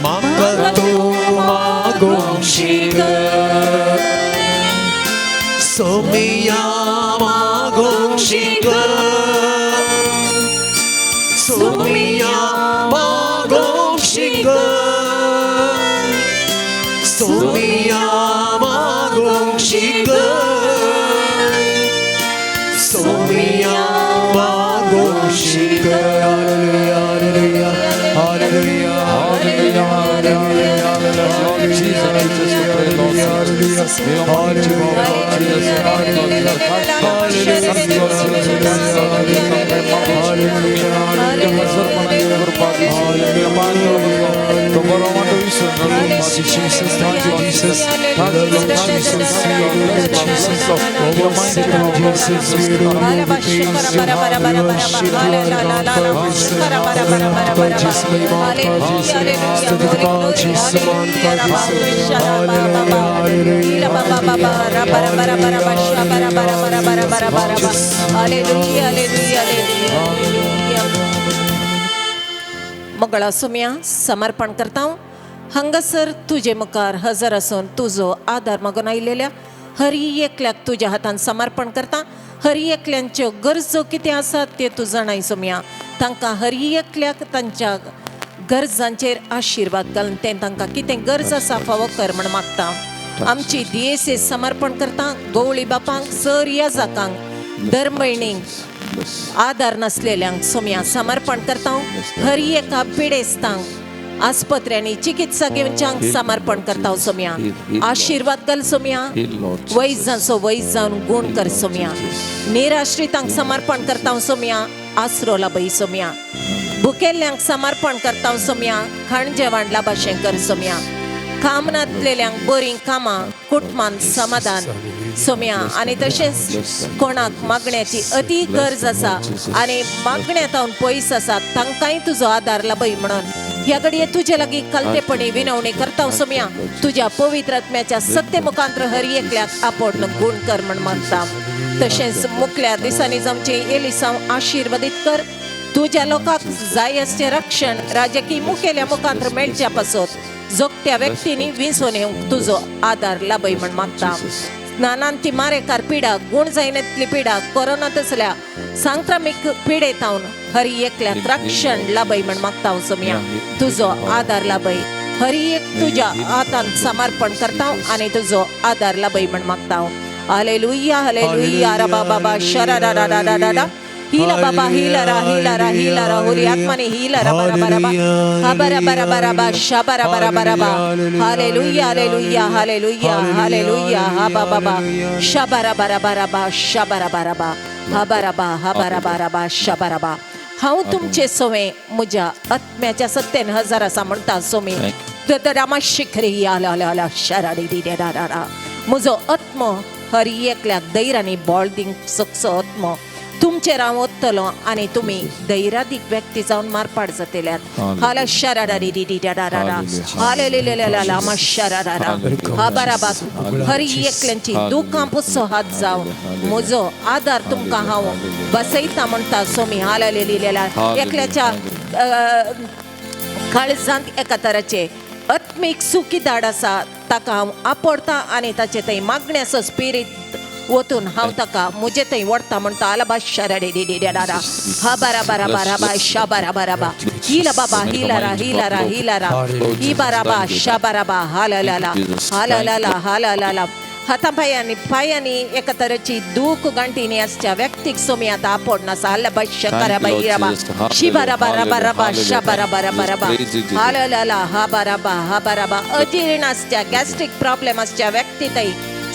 A: म्हाका तूं मागूंक शिकय सोमिया मागूंक शिकय सोमिया मागूंक शिकय सोमिया मागूंक शिकय सोमिया मागूंक शिकय. Hallelujah, hallelujah,
B: Hallelujah, hallelujah, hallelujah. Lord Jesus, Jesus, we pray, Lord Jesus. We almighty God, Lord Jesus, Lord Jesus,
A: Jesus, thank you, Jesus. Lord Jesus, Jesus, Jesus, we adore you, we praise you, we worship you, Lord God, Jesus, Hallelujah, hallelujah.
E: Mangala सुम्या समर्पण करता हांगासर तुजे मुखार हजर आसून तुजो आदार मागून आयिल्ल्या हरी एकल्याक तुज्या हातान समर्पण करता. हरी एकल्यांच्यो गरजो कितें आसात ते तूं जाणाय सोम्या. तांकां हरी एकल्याक तांच्या गरजांचेर आशिर्वाद घालून तें तांकां कितें गरज आसा फावो कर म्हण मागता. आमची दियेसे समर्पण करता गवळी बापांक सर याजाकांक धर्मभयणींक आदार नासलेल्यांक सोम्या समर्पण करता. हरी एका पिडेस्तांक आस्पत्र्यांनी चिकित्सा घेवच्यांक समर्पण करता सोम्या. आशिर्वाद घाल सोम्या. वैजांचो वैज जावन गूण कर सोम्या. निराश्रितांक समर्पण करता सोम्या. आसरो लाबय सोम्या. भुकेल्ल्यांक समर्पण करता सोम्या. खाण जेवण लाबाशें कर सोम्या. काम नातलेल्यांक बरीं कामां कुटुंबान समाधान सोम्या. आनी तशेंच कोणाक मागण्याची अती गरज आसा आनी मागण्या पयस आसा तांकांय तुजो आदार लाबय म्हणून ह्या घडये तुजे लागीं कलतेपणी विनवणी करता सोम्या. तुज्या पवित्र आत्म्याच्या सत्य मुखांत्र हर एकल्याक आपोवन गूण कर म्हण मागता. तशेंच मुखल्या दिसांनी जावचें एलिसांव आशिर्वादीत कर. तुज्या लोकांक जाय आसचें रक्षण राजकीय मुखेल्या मुखांत्र मेळच्या पासत जोगत्या व्यक्तींनी विंचून येवंक तुजो आदार लाबय म्हण मागता. नानांती मारेकार पिडा गूण जायनातली पिडा कोरोना तसल्या सांक्रमीक पिडेतावन हरी एकल्याक रक्षण लाबय म्हण मागता सोम्या. तुजो आदार लाबय. हरी एक तुज्या हातान समर्पण करता आनी तुजो आदार लाबय म्हण मागता. हालेलुया हालेलुया रबा बाबा शरा रा रा रा रा हीला बाबा हीला रा हीला रा हीला रा होली आत्माने हीला रा बरा बरा बा हा बरा बरा बरा बा शा बरा बरा बरा बा. हालेलुया हालेलुया हालेलुया हालेलुया हा बा बा शा बरा बरा बरा बा शा बरा बरा बा हा बरा बा हा बरा बरा बा शा बरा बा. हांव तुमचे सोवे म्हज्या आत्म्याच्या सत्तेन हजार आसा म्हणटा सोमी रामा शिखरी आला आला शराडी दी रा रा. म्हजो आत्मो हर एकल्याक धैर्यानी बळ दिवंक सकचो आत्मो तुमचेर हांव वतलो आनी तुमी धैर्यादीक व्यक्ती जावन मारपाट जातल्यात. हाल शरारी दी रा रा हालेलेलेला शरारा हा बराबर. हरी एकल्यांची दुखां पुसो हात जाव म्हजो आदार तुमकां हांव बसयता म्हणटा सोमी. हालेलेलेला एकल्याच्या काळजांत एका तराचे आत्मीक सुखी धाड आसा ताका हांव आपडता आनी ताचे थंय मागण्याचो स्पिरीट वतून हांव ताका म्हजे थंय वडता म्हणटा. आलाबा शराडे दी दी रा हा बारा बारा बारा बा शा बारा बारा बा हिला बाबा हिला रा हिला रा हिला रा ही बारा बा शा बारा बा हाला ला हाला ला हाला ला. हाता पायांनी पायांनी एका तरेची दूख गांठीनी आसच्या व्यक्तीक सोमी आतां आपोड नासा. आला शकरा बाई रबा शिबा रबा रबा रबा शबा रबा रबा रबा हाला ला हा बारा बा हा बारा बा. अजीर्ण आसच्या गॅस्ट्रीक प्रॉब्लेम आसच्या व्यक्ती थंय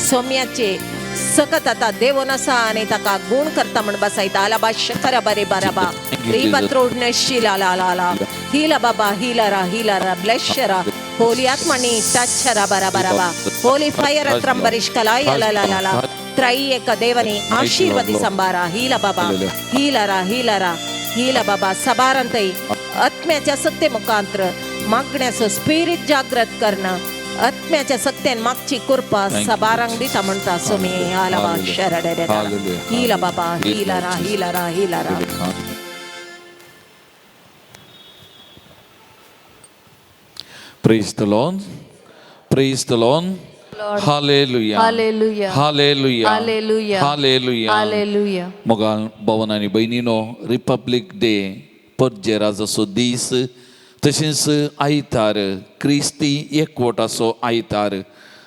E: सोम्याचे सकत आतां देवोन आसा आनी ताका गूण करता म्हण बसायता. आला बा शकरा बरे बाराबा रिबा त्रोडणे शिला ला ला ला हिला बाबा हिला रा हिला रा ब्लेशरा होली आत्मनी टच रा बरा बरा होली फायर त्रंबरिश कलाय ला ला ला ला त्रैएक देवनी आशीर्वादी संभारा हिला बाबा हिला रा हिला रा हिला बाबा. सबारांतय आत्म्याच्या सत्ते मुखांत्र मागण्याचो स्पिरीट जागृत करणं आत्म्याच्या सक्त्यान मागची कृपा
B: Thank you,
E: सबारांक दिता म्हणटा सुमी आला
B: Hallelujah.
E: शरडे
B: Hallelujah.
E: हिला बाबा हिला रा हिला रा हिला रा.
B: Praise the Lord. Praise the Lord.
C: Lord.
B: Hallelujah.
C: Hallelujah.
B: Hallelujah.
C: Hallelujah.
B: Hallelujah.
C: Hallelujah.
B: मोगाल भवन आनी भयणीनो, रिपब्लीक डे परजेराजाचो दीस, तशेंच आयतार क्रिस्ती एकवटाचो आयतार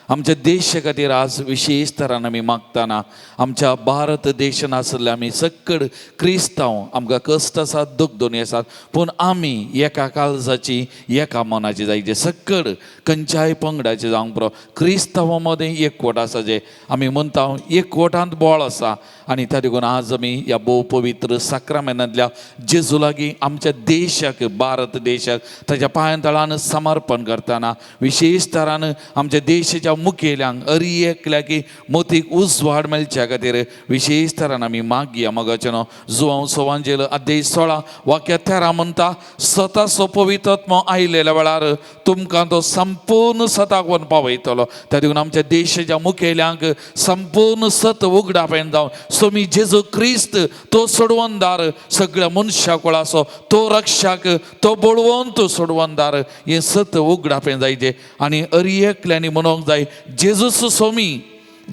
B: आमच्या देशा खातीर आज विशेश तरान आमी मागतना आमच्या भारत देशान आसले आमी सक्कड क्रिस्तांव, आमकां कश्ट आसात, दुखदोनी आसात, पूण आमी एका काळजाची एका मनाची जायचे. सक्कड खंयच्याय पंगडाचे जावंक पुरो, क्रिस्तांवां मदें एकवट आसा, जे आमी म्हणटा एकवटांत बळ आसा. आनी त्या देखून आज आमी ह्या भोव पवित्र साक्रामेनांतल्या जेजू लागीं आमच्या देशाक, भारत देशाक ताच्या पांयां तळान समर्पण करतना विशेश तरान आमच्या देशाच्या मुखेल्यांक अरी एकल्याकी मोतीक उजवाड मेळच्या खातीर विशेश तरान आमी मागया. मगाचें न्हू जुवांव सोवांजेल अध्याय 16 वाक्य 13 म्हणटा, सताचो पवित्रात्मो आयलेल्या वेळार तुमकां तो संपूर्ण सताक व्हरून पावयतलो. त्या देखून आमच्या देशाच्या मुखेल्यांक संपूर्ण सत उगडापेन जावन स्वामी जेजू क्रिस्त तो सोडवणदार, सगळ्या मनशा कुळाचो तो रक्षाक, तो बळवंत सोडवणदार, हें सत उगडापेन जायचे. आनी अरी एकल्यांनी म्हणूंक जाय जेजूस स्वामी,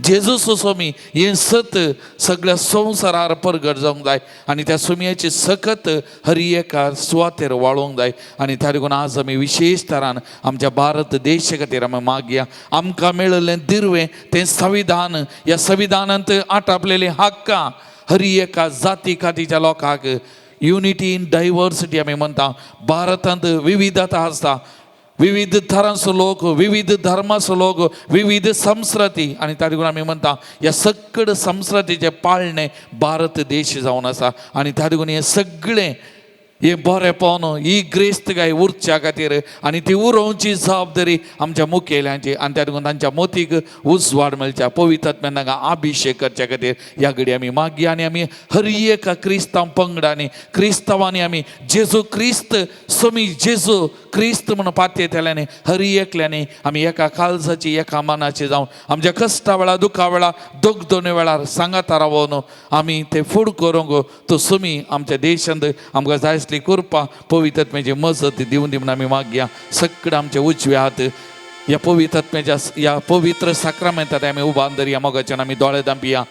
B: जेजूस स्वामी, हें सत सगळ्या संवसारार परगट जावंक जाय. आनी त्या स्वामयाची सकत हर एका सुवातेर वाळोवंक जाय. आनी त्या देखून आज आमी विशेश तरान आमच्या भारत देशा खातीर आमी मागया. आमकां मेळिल्लें दिर्वें तें संविधान, ह्या संविधानांत आटापलेलीं हक्कां हर एका जाती कातीच्या लोकांक, युनिटी इन डायवर्सिटी आमी म्हणटा. भारतांत विविधता आसता, विविध थरांचो लोक, विविध धर्माचो लोक, विविध संस्कृती. आनी त्या देखून आमी म्हणटा ह्या सगळ्या संस्कृतीचें पाळणें भारत देश जावन आसा. आनी त्या देखून हें सगळें हें बरेंपण ही ग्रेस्तकाय उरच्या खातीर आनी ती उरोवची जबाबदारी आमच्या मुखेल्यांची. आनी त्या देखून तांच्या मोतीक उजवाड मेळच्या, पवित्रात्म्यान तांकां अभिशेक करच्या खातीर ह्या घडी आमी मागया. आनी आमी हर एका क्रिस्तांव पंगडांनी, क्रिस्तांवांनी आमी जेजू क्रिस्त स्वामी जेजू क्रिस्त म्हणून पातयेतल्यांनी हर एकल्यांनी आमी एका काळजाची एका मनाची जावन आमच्या कश्टा वेळार, दुखा वेळार, दोगदोनी वेळार सांगाता रावन आमी ते फूड करूंक तो स्वामी आमच्या देशांत आमकां जाय आसली कृपा पवित्रात्म्याची मजत दिवन दी म्हूण आमी मागया. सगळें आमचे उजवे हात ह्या पवित्रात्म्याच्या ह्या पवित्र साक्रामेंतात आमी उबान धरया. मोगाच्यान आमी दोळे धांपया.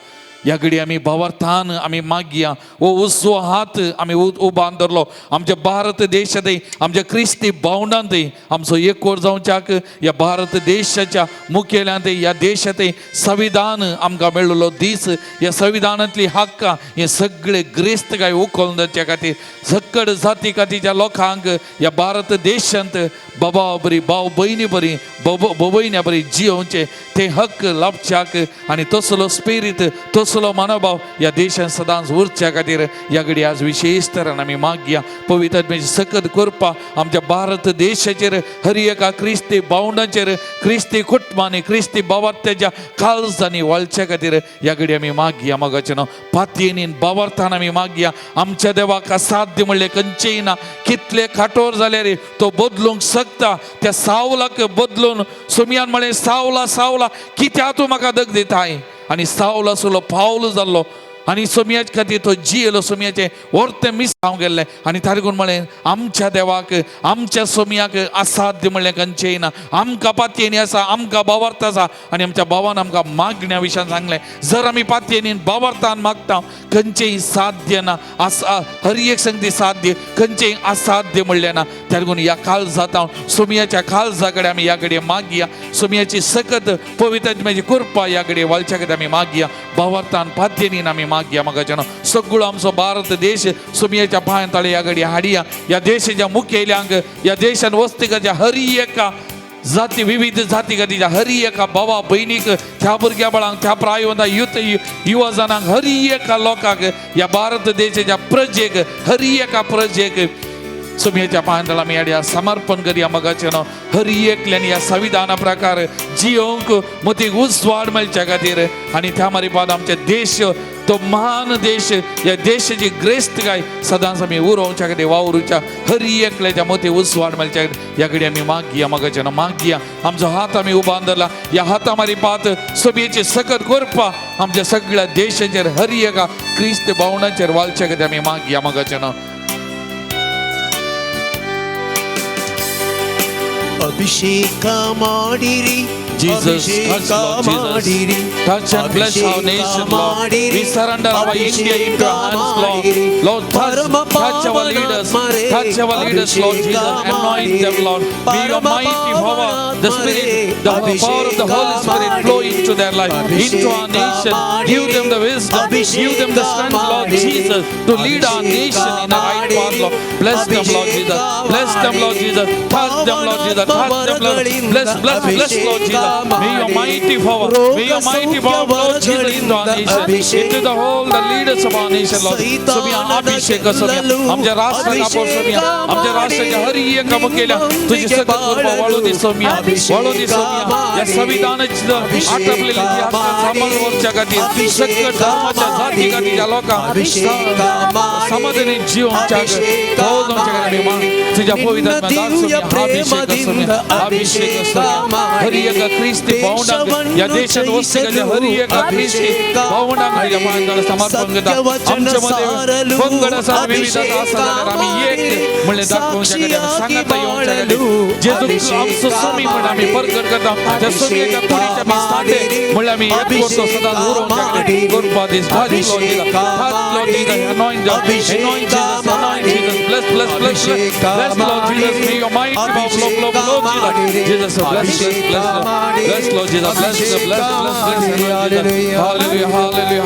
B: ह्या घडी आमी भावार्थान आमी मागया. हो उजवो हात आमी उबान धरलो आमच्या भारत देशांतय, आमच्या क्रिस्ती भावंडांतय आमचो एकवट जावच्याक ह्या भारत देशाच्या मुखेल्यांतय ह्या देशांतय संविधान आमकां मेळिल्लो दीस, ह्या संविधानांतली हक्कां हे सगळे ग्रेस्तकाय उखलून धरच्या खातीर सकड जाती कातीच्या लोकांक ह्या भारत देशांत बाबा बरी, भाव भयणी बरी, भोवयण्या बरी जियोवचे ते हक्क लाभच्याक आनी तसलो स्पिरीत, तसलो मनोभाव ह्या देशांत सदांच उरच्या खातीर ह्या घडी आज विशेश तरान आमी मागया. पवित्र आत्म्याची सकत कृपा आमच्या भारत देशाचेर, हर एका क्रिस्ती भावंडांचेर, क्रिस्ती कुटुंबांनी, क्रिस्ती भावार्थ्याच्या काळजांनी वाळच्या खातीर ह्या घडी आमी मागया. मोगाचें न्हू पातयेनी भावार्थान आमी मागया. आमच्या देवाक असाध्य म्हणलें खंयचेय ना. कितले काठोर जाल्यार तो बदलूंक शकता. त्या सावलाक बदलून सोमयान म्हळें, सावला सावला कित्याक तूं म्हाका दग दिताय? आनी सावल आसलो पावल जाल्लो आनी सोमयाचे खातीर तो जियेलो. सोमयाचें वर्तें मिसांव गेल्लें. आनी ताणें म्हळें आमच्या देवाक, आमच्या सोमयाक असाध्य म्हणलें खंयचेय ना. आमकां पातयेनी आसा, आमकां भावार्थ आसा. आनी आमच्या भावान आमकां मागण्या विशयान सांगलें, जर आमी पातयेनी भावार्थान मागता खंयचेय साध्य ना आसा, हर एक संगती साध्य, खंयचेय असाध्य म्हणलें ना. त्या लागून ह्या काळजांत सोमयाच्या काळजा कडेन आमी ह्या कडेन मागया. सोमयाची सकत पवित्र आत्म्याची कृपा ह्या कडेन वालच्या कडेन आमी मागया. भावार्थान पातयेनीन आमी मागया. म्हाका सगळो आमचो भारत देश सोमयाच्या पांयां तळे ह्या घडी हाडया. ह्या देशाच्या मुखेल्यांक, ह्या देशान वस्तीकाच्या हर एका जाती, विविध जाती जातीच्या हर एका भावा भयणीक, त्या भुरग्या बाळांक, त्या प्रायवंता युथ युवा जाणांक, हर एका लोकांक, ह्या भारत देशाच्या प्रजेक, हर एका प्रजेक सुमयेच्या पांयां आमी ह्या समर्पण करया मगाचें न्हू हर एकल्यान ह्या संविधाना प्रकार जियोंक मतीक उजवाड मेळच्या खातीर आनी त्या मारिपाद आमचे देश तो महान देश ह्या देशाची ग्रेस्तकाय सदांच आमी उरोवच्या खातीर वावरुच्या हर एकल्याच्या मती उजवाड मेळच्या खातीर ह्या कडेन आमी मागया मगाचें न्हू मागया. आमचो हात आमी उबान धरला ह्या हाता मारिपात सभेची सकत करपा आमच्या सगळ्या देशाचेर हर एका क्रिस्त भावनाचेर वालच्या खातीर आमी मागया मगाचें न्हू.
A: ಅಭಿಷೇಕ ಮಾಡಿರಿ.
B: Jesus, touch Lord Jesus. Touch and bless our nation, Lord. We surrender our India into your hands, Lord. Lord, touch our leaders. Touch our leaders, Lord Jesus. Anoint them, Lord. May your mighty power, the Spirit, the power of the Holy Spirit flow into their life, into our nation. Give them the wisdom. Give them the strength, Lord Jesus, to lead our nation in the right path, Lord. Bless them, Lord Jesus. Bless them, Lord Jesus. Touch them, Lord Jesus. Touch them, Lord. Bless, bless, bless, Lord Jesus. May your mighty power, may your mighty power, Lord Jesus, into our nation, into the whole, the leaders of our nation, Lord. सोमिया अभिषेक सोमिया आमच्या राष्ट्राक आपण सोमिया आमच्या राष्ट्राच्या हर एक मुखेल्या तुझी सगळं कृपा वाळू दे सोमिया वाळू दे सोमिया. या संविधानाची आटपलेली सांबाळ वरच्या खातीर सगळं धर्माच्या जाती खातीर लोकांक समाधानी जीवनच्या फौजांच्या खातीर तुझ्या पवित्र दास सोमिया अभिषेक सोमिया अभिषेक सोमिया. हर एक क्रिस्ती भावंडांक या देशात वस्ती केल्ल्या हर एका क्रिस्ती भावंडांक तुज्या पांयांत समर्पण करता. आमच्या मध्ये पंगड आसा विविधता आसा जाल्यार आमी एक म्हणलें दाखोवच्या खातीर आमी सांगाता येवच्या खातीर जेजू आमचो स्वामी म्हण आमी परगट करता. त्या स्वामीच्या कुडीच्या आमी साठे म्हणल्यार आमी एक करतो सदांच उरोवच्या खातीर कृपा दीस. Touch Lord Jesus, touch Lord Jesus, anoint them, anoint Jesus, anoint Jesus, bless, bless, bless, bless, bless Lord Jesus. May your mighty power flow, flow, flow, Jesus. Jesus, bless, bless, bless, bless Lord Jesus, bless, bless, bless, bless, Lord Jesus. Hallelujah, hallelujah, hallelujah,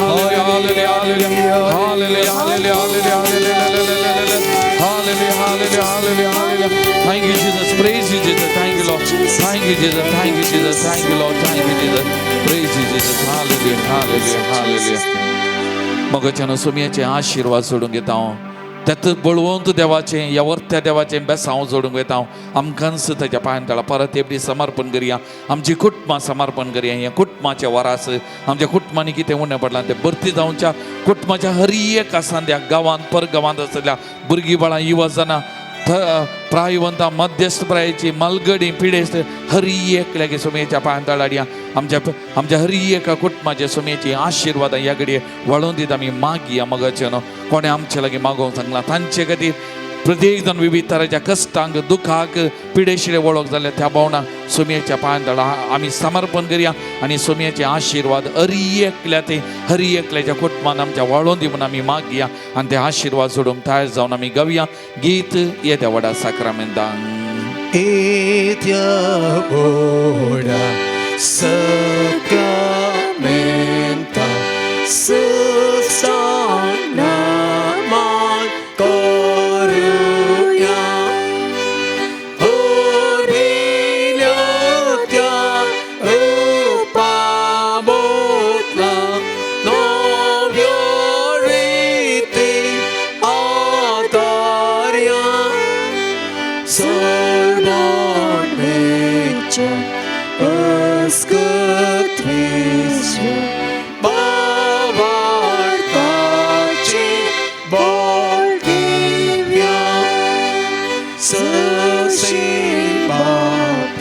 B: hallelujah, hallelujah, hallelujah, hallelujah, hallelujah, hallelujah, hallelujah, hallelujah. Thank you, Jesus. Praise you, Jesus. Thank you, Lord. Thank you, Jesus. Thank you, Jesus. Thank you, Lord. Thank you, Jesus. Praise you, Jesus. Hallelujah, hallelujah, hallelujah. मगच्यान सोमयाचे आशिर्वाद सोडून घेता हांव त्यात बळवंत देवाचें ह्या वर्त्या देवाचें बेसांव जोडूंक वता हांव. आमकांच ताच्या पांयां तळा परत एकदी समर्पण करया. आमची कुटुंबां समर्पण करया. ह्या कुटुंबाचे वरास आमच्या कुटुंबांनी कितें उणें पडलां तें भरती जावच्या कुटुंबाच्या हर एक आसा त्या गांवांत परगांवांत आसल्या भुरगीं बाळां युवा जाणां प्रायवंतां मध्यस्थ प्रायची मालगडी पिडेस्त हर एकल्यागे सोमयेच्या पांयां तळाडया आमच्या आमच्या हर एका कुटुंबाच्या सोमयेची आशिर्वाद ह्या घडये वाळोवन दिता आमी मागया मगाचे न्हू. कोणें आमचे लागीं मागोवंक सांगलां तांचे खातीर प्रत्येक जाण विविध तराच्या कश्टांक दुखाक पिडेशिले वळख जाल्या त्या भावनाक सोमयेच्या पांयां तळा आमी समर्पण करया आनी सोमयेचे आशिर्वाद हर एकल्या ते हर एकल्याच्या कुटुंबान आमच्या वाळोवन दी म्हूण आमी मागया आनी ते आशिर्वाद सोडूंक तयार जावन आमी गावया गीत येद्या व्हडा साक्रामेंतांक.
A: येद्या व्हडा साक्रामेंता सुसानामान करुया होरिल्या त्या रूपा बोतला नव्यो रिती आदार्या सर्वांच्या अस्कत्वेशु भावार्थाचे बोल दिव्या ससे बाप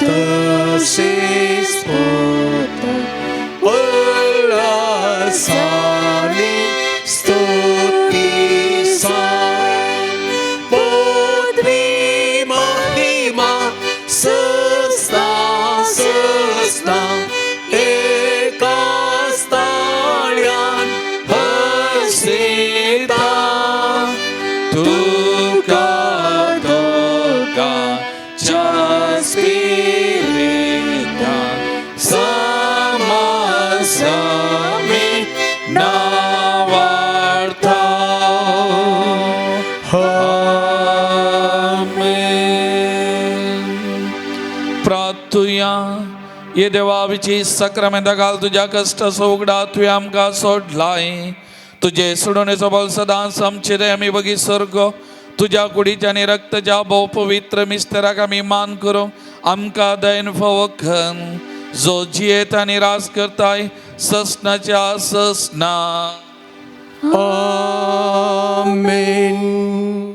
A: तसेच पुत्र उल्हासाने स्तुतीसा पदवी महिमा सस्ता सस्ता एकाच ताळ्यान हसिता
B: तुका दोगांच्या स्पिरितान समासमी नावार्था. आमेन. प्रार्थुया. ये देवा विची सक्रामेंता घाल तुज्या कश्टाचो उगडा तुवें आमकां सोडलाय. तुजे सोडोवणेचो बल सदांच आमचे रे आमी बगी सर्ग तुज्या कुडीच्या आनी रक्ताच्या भोव पवित्र मिस्तराक आमी मान करूंक आमकां दयन फावो कर जो जियेत आनी राज करताय ससनाच्या ससना.
A: आमेन.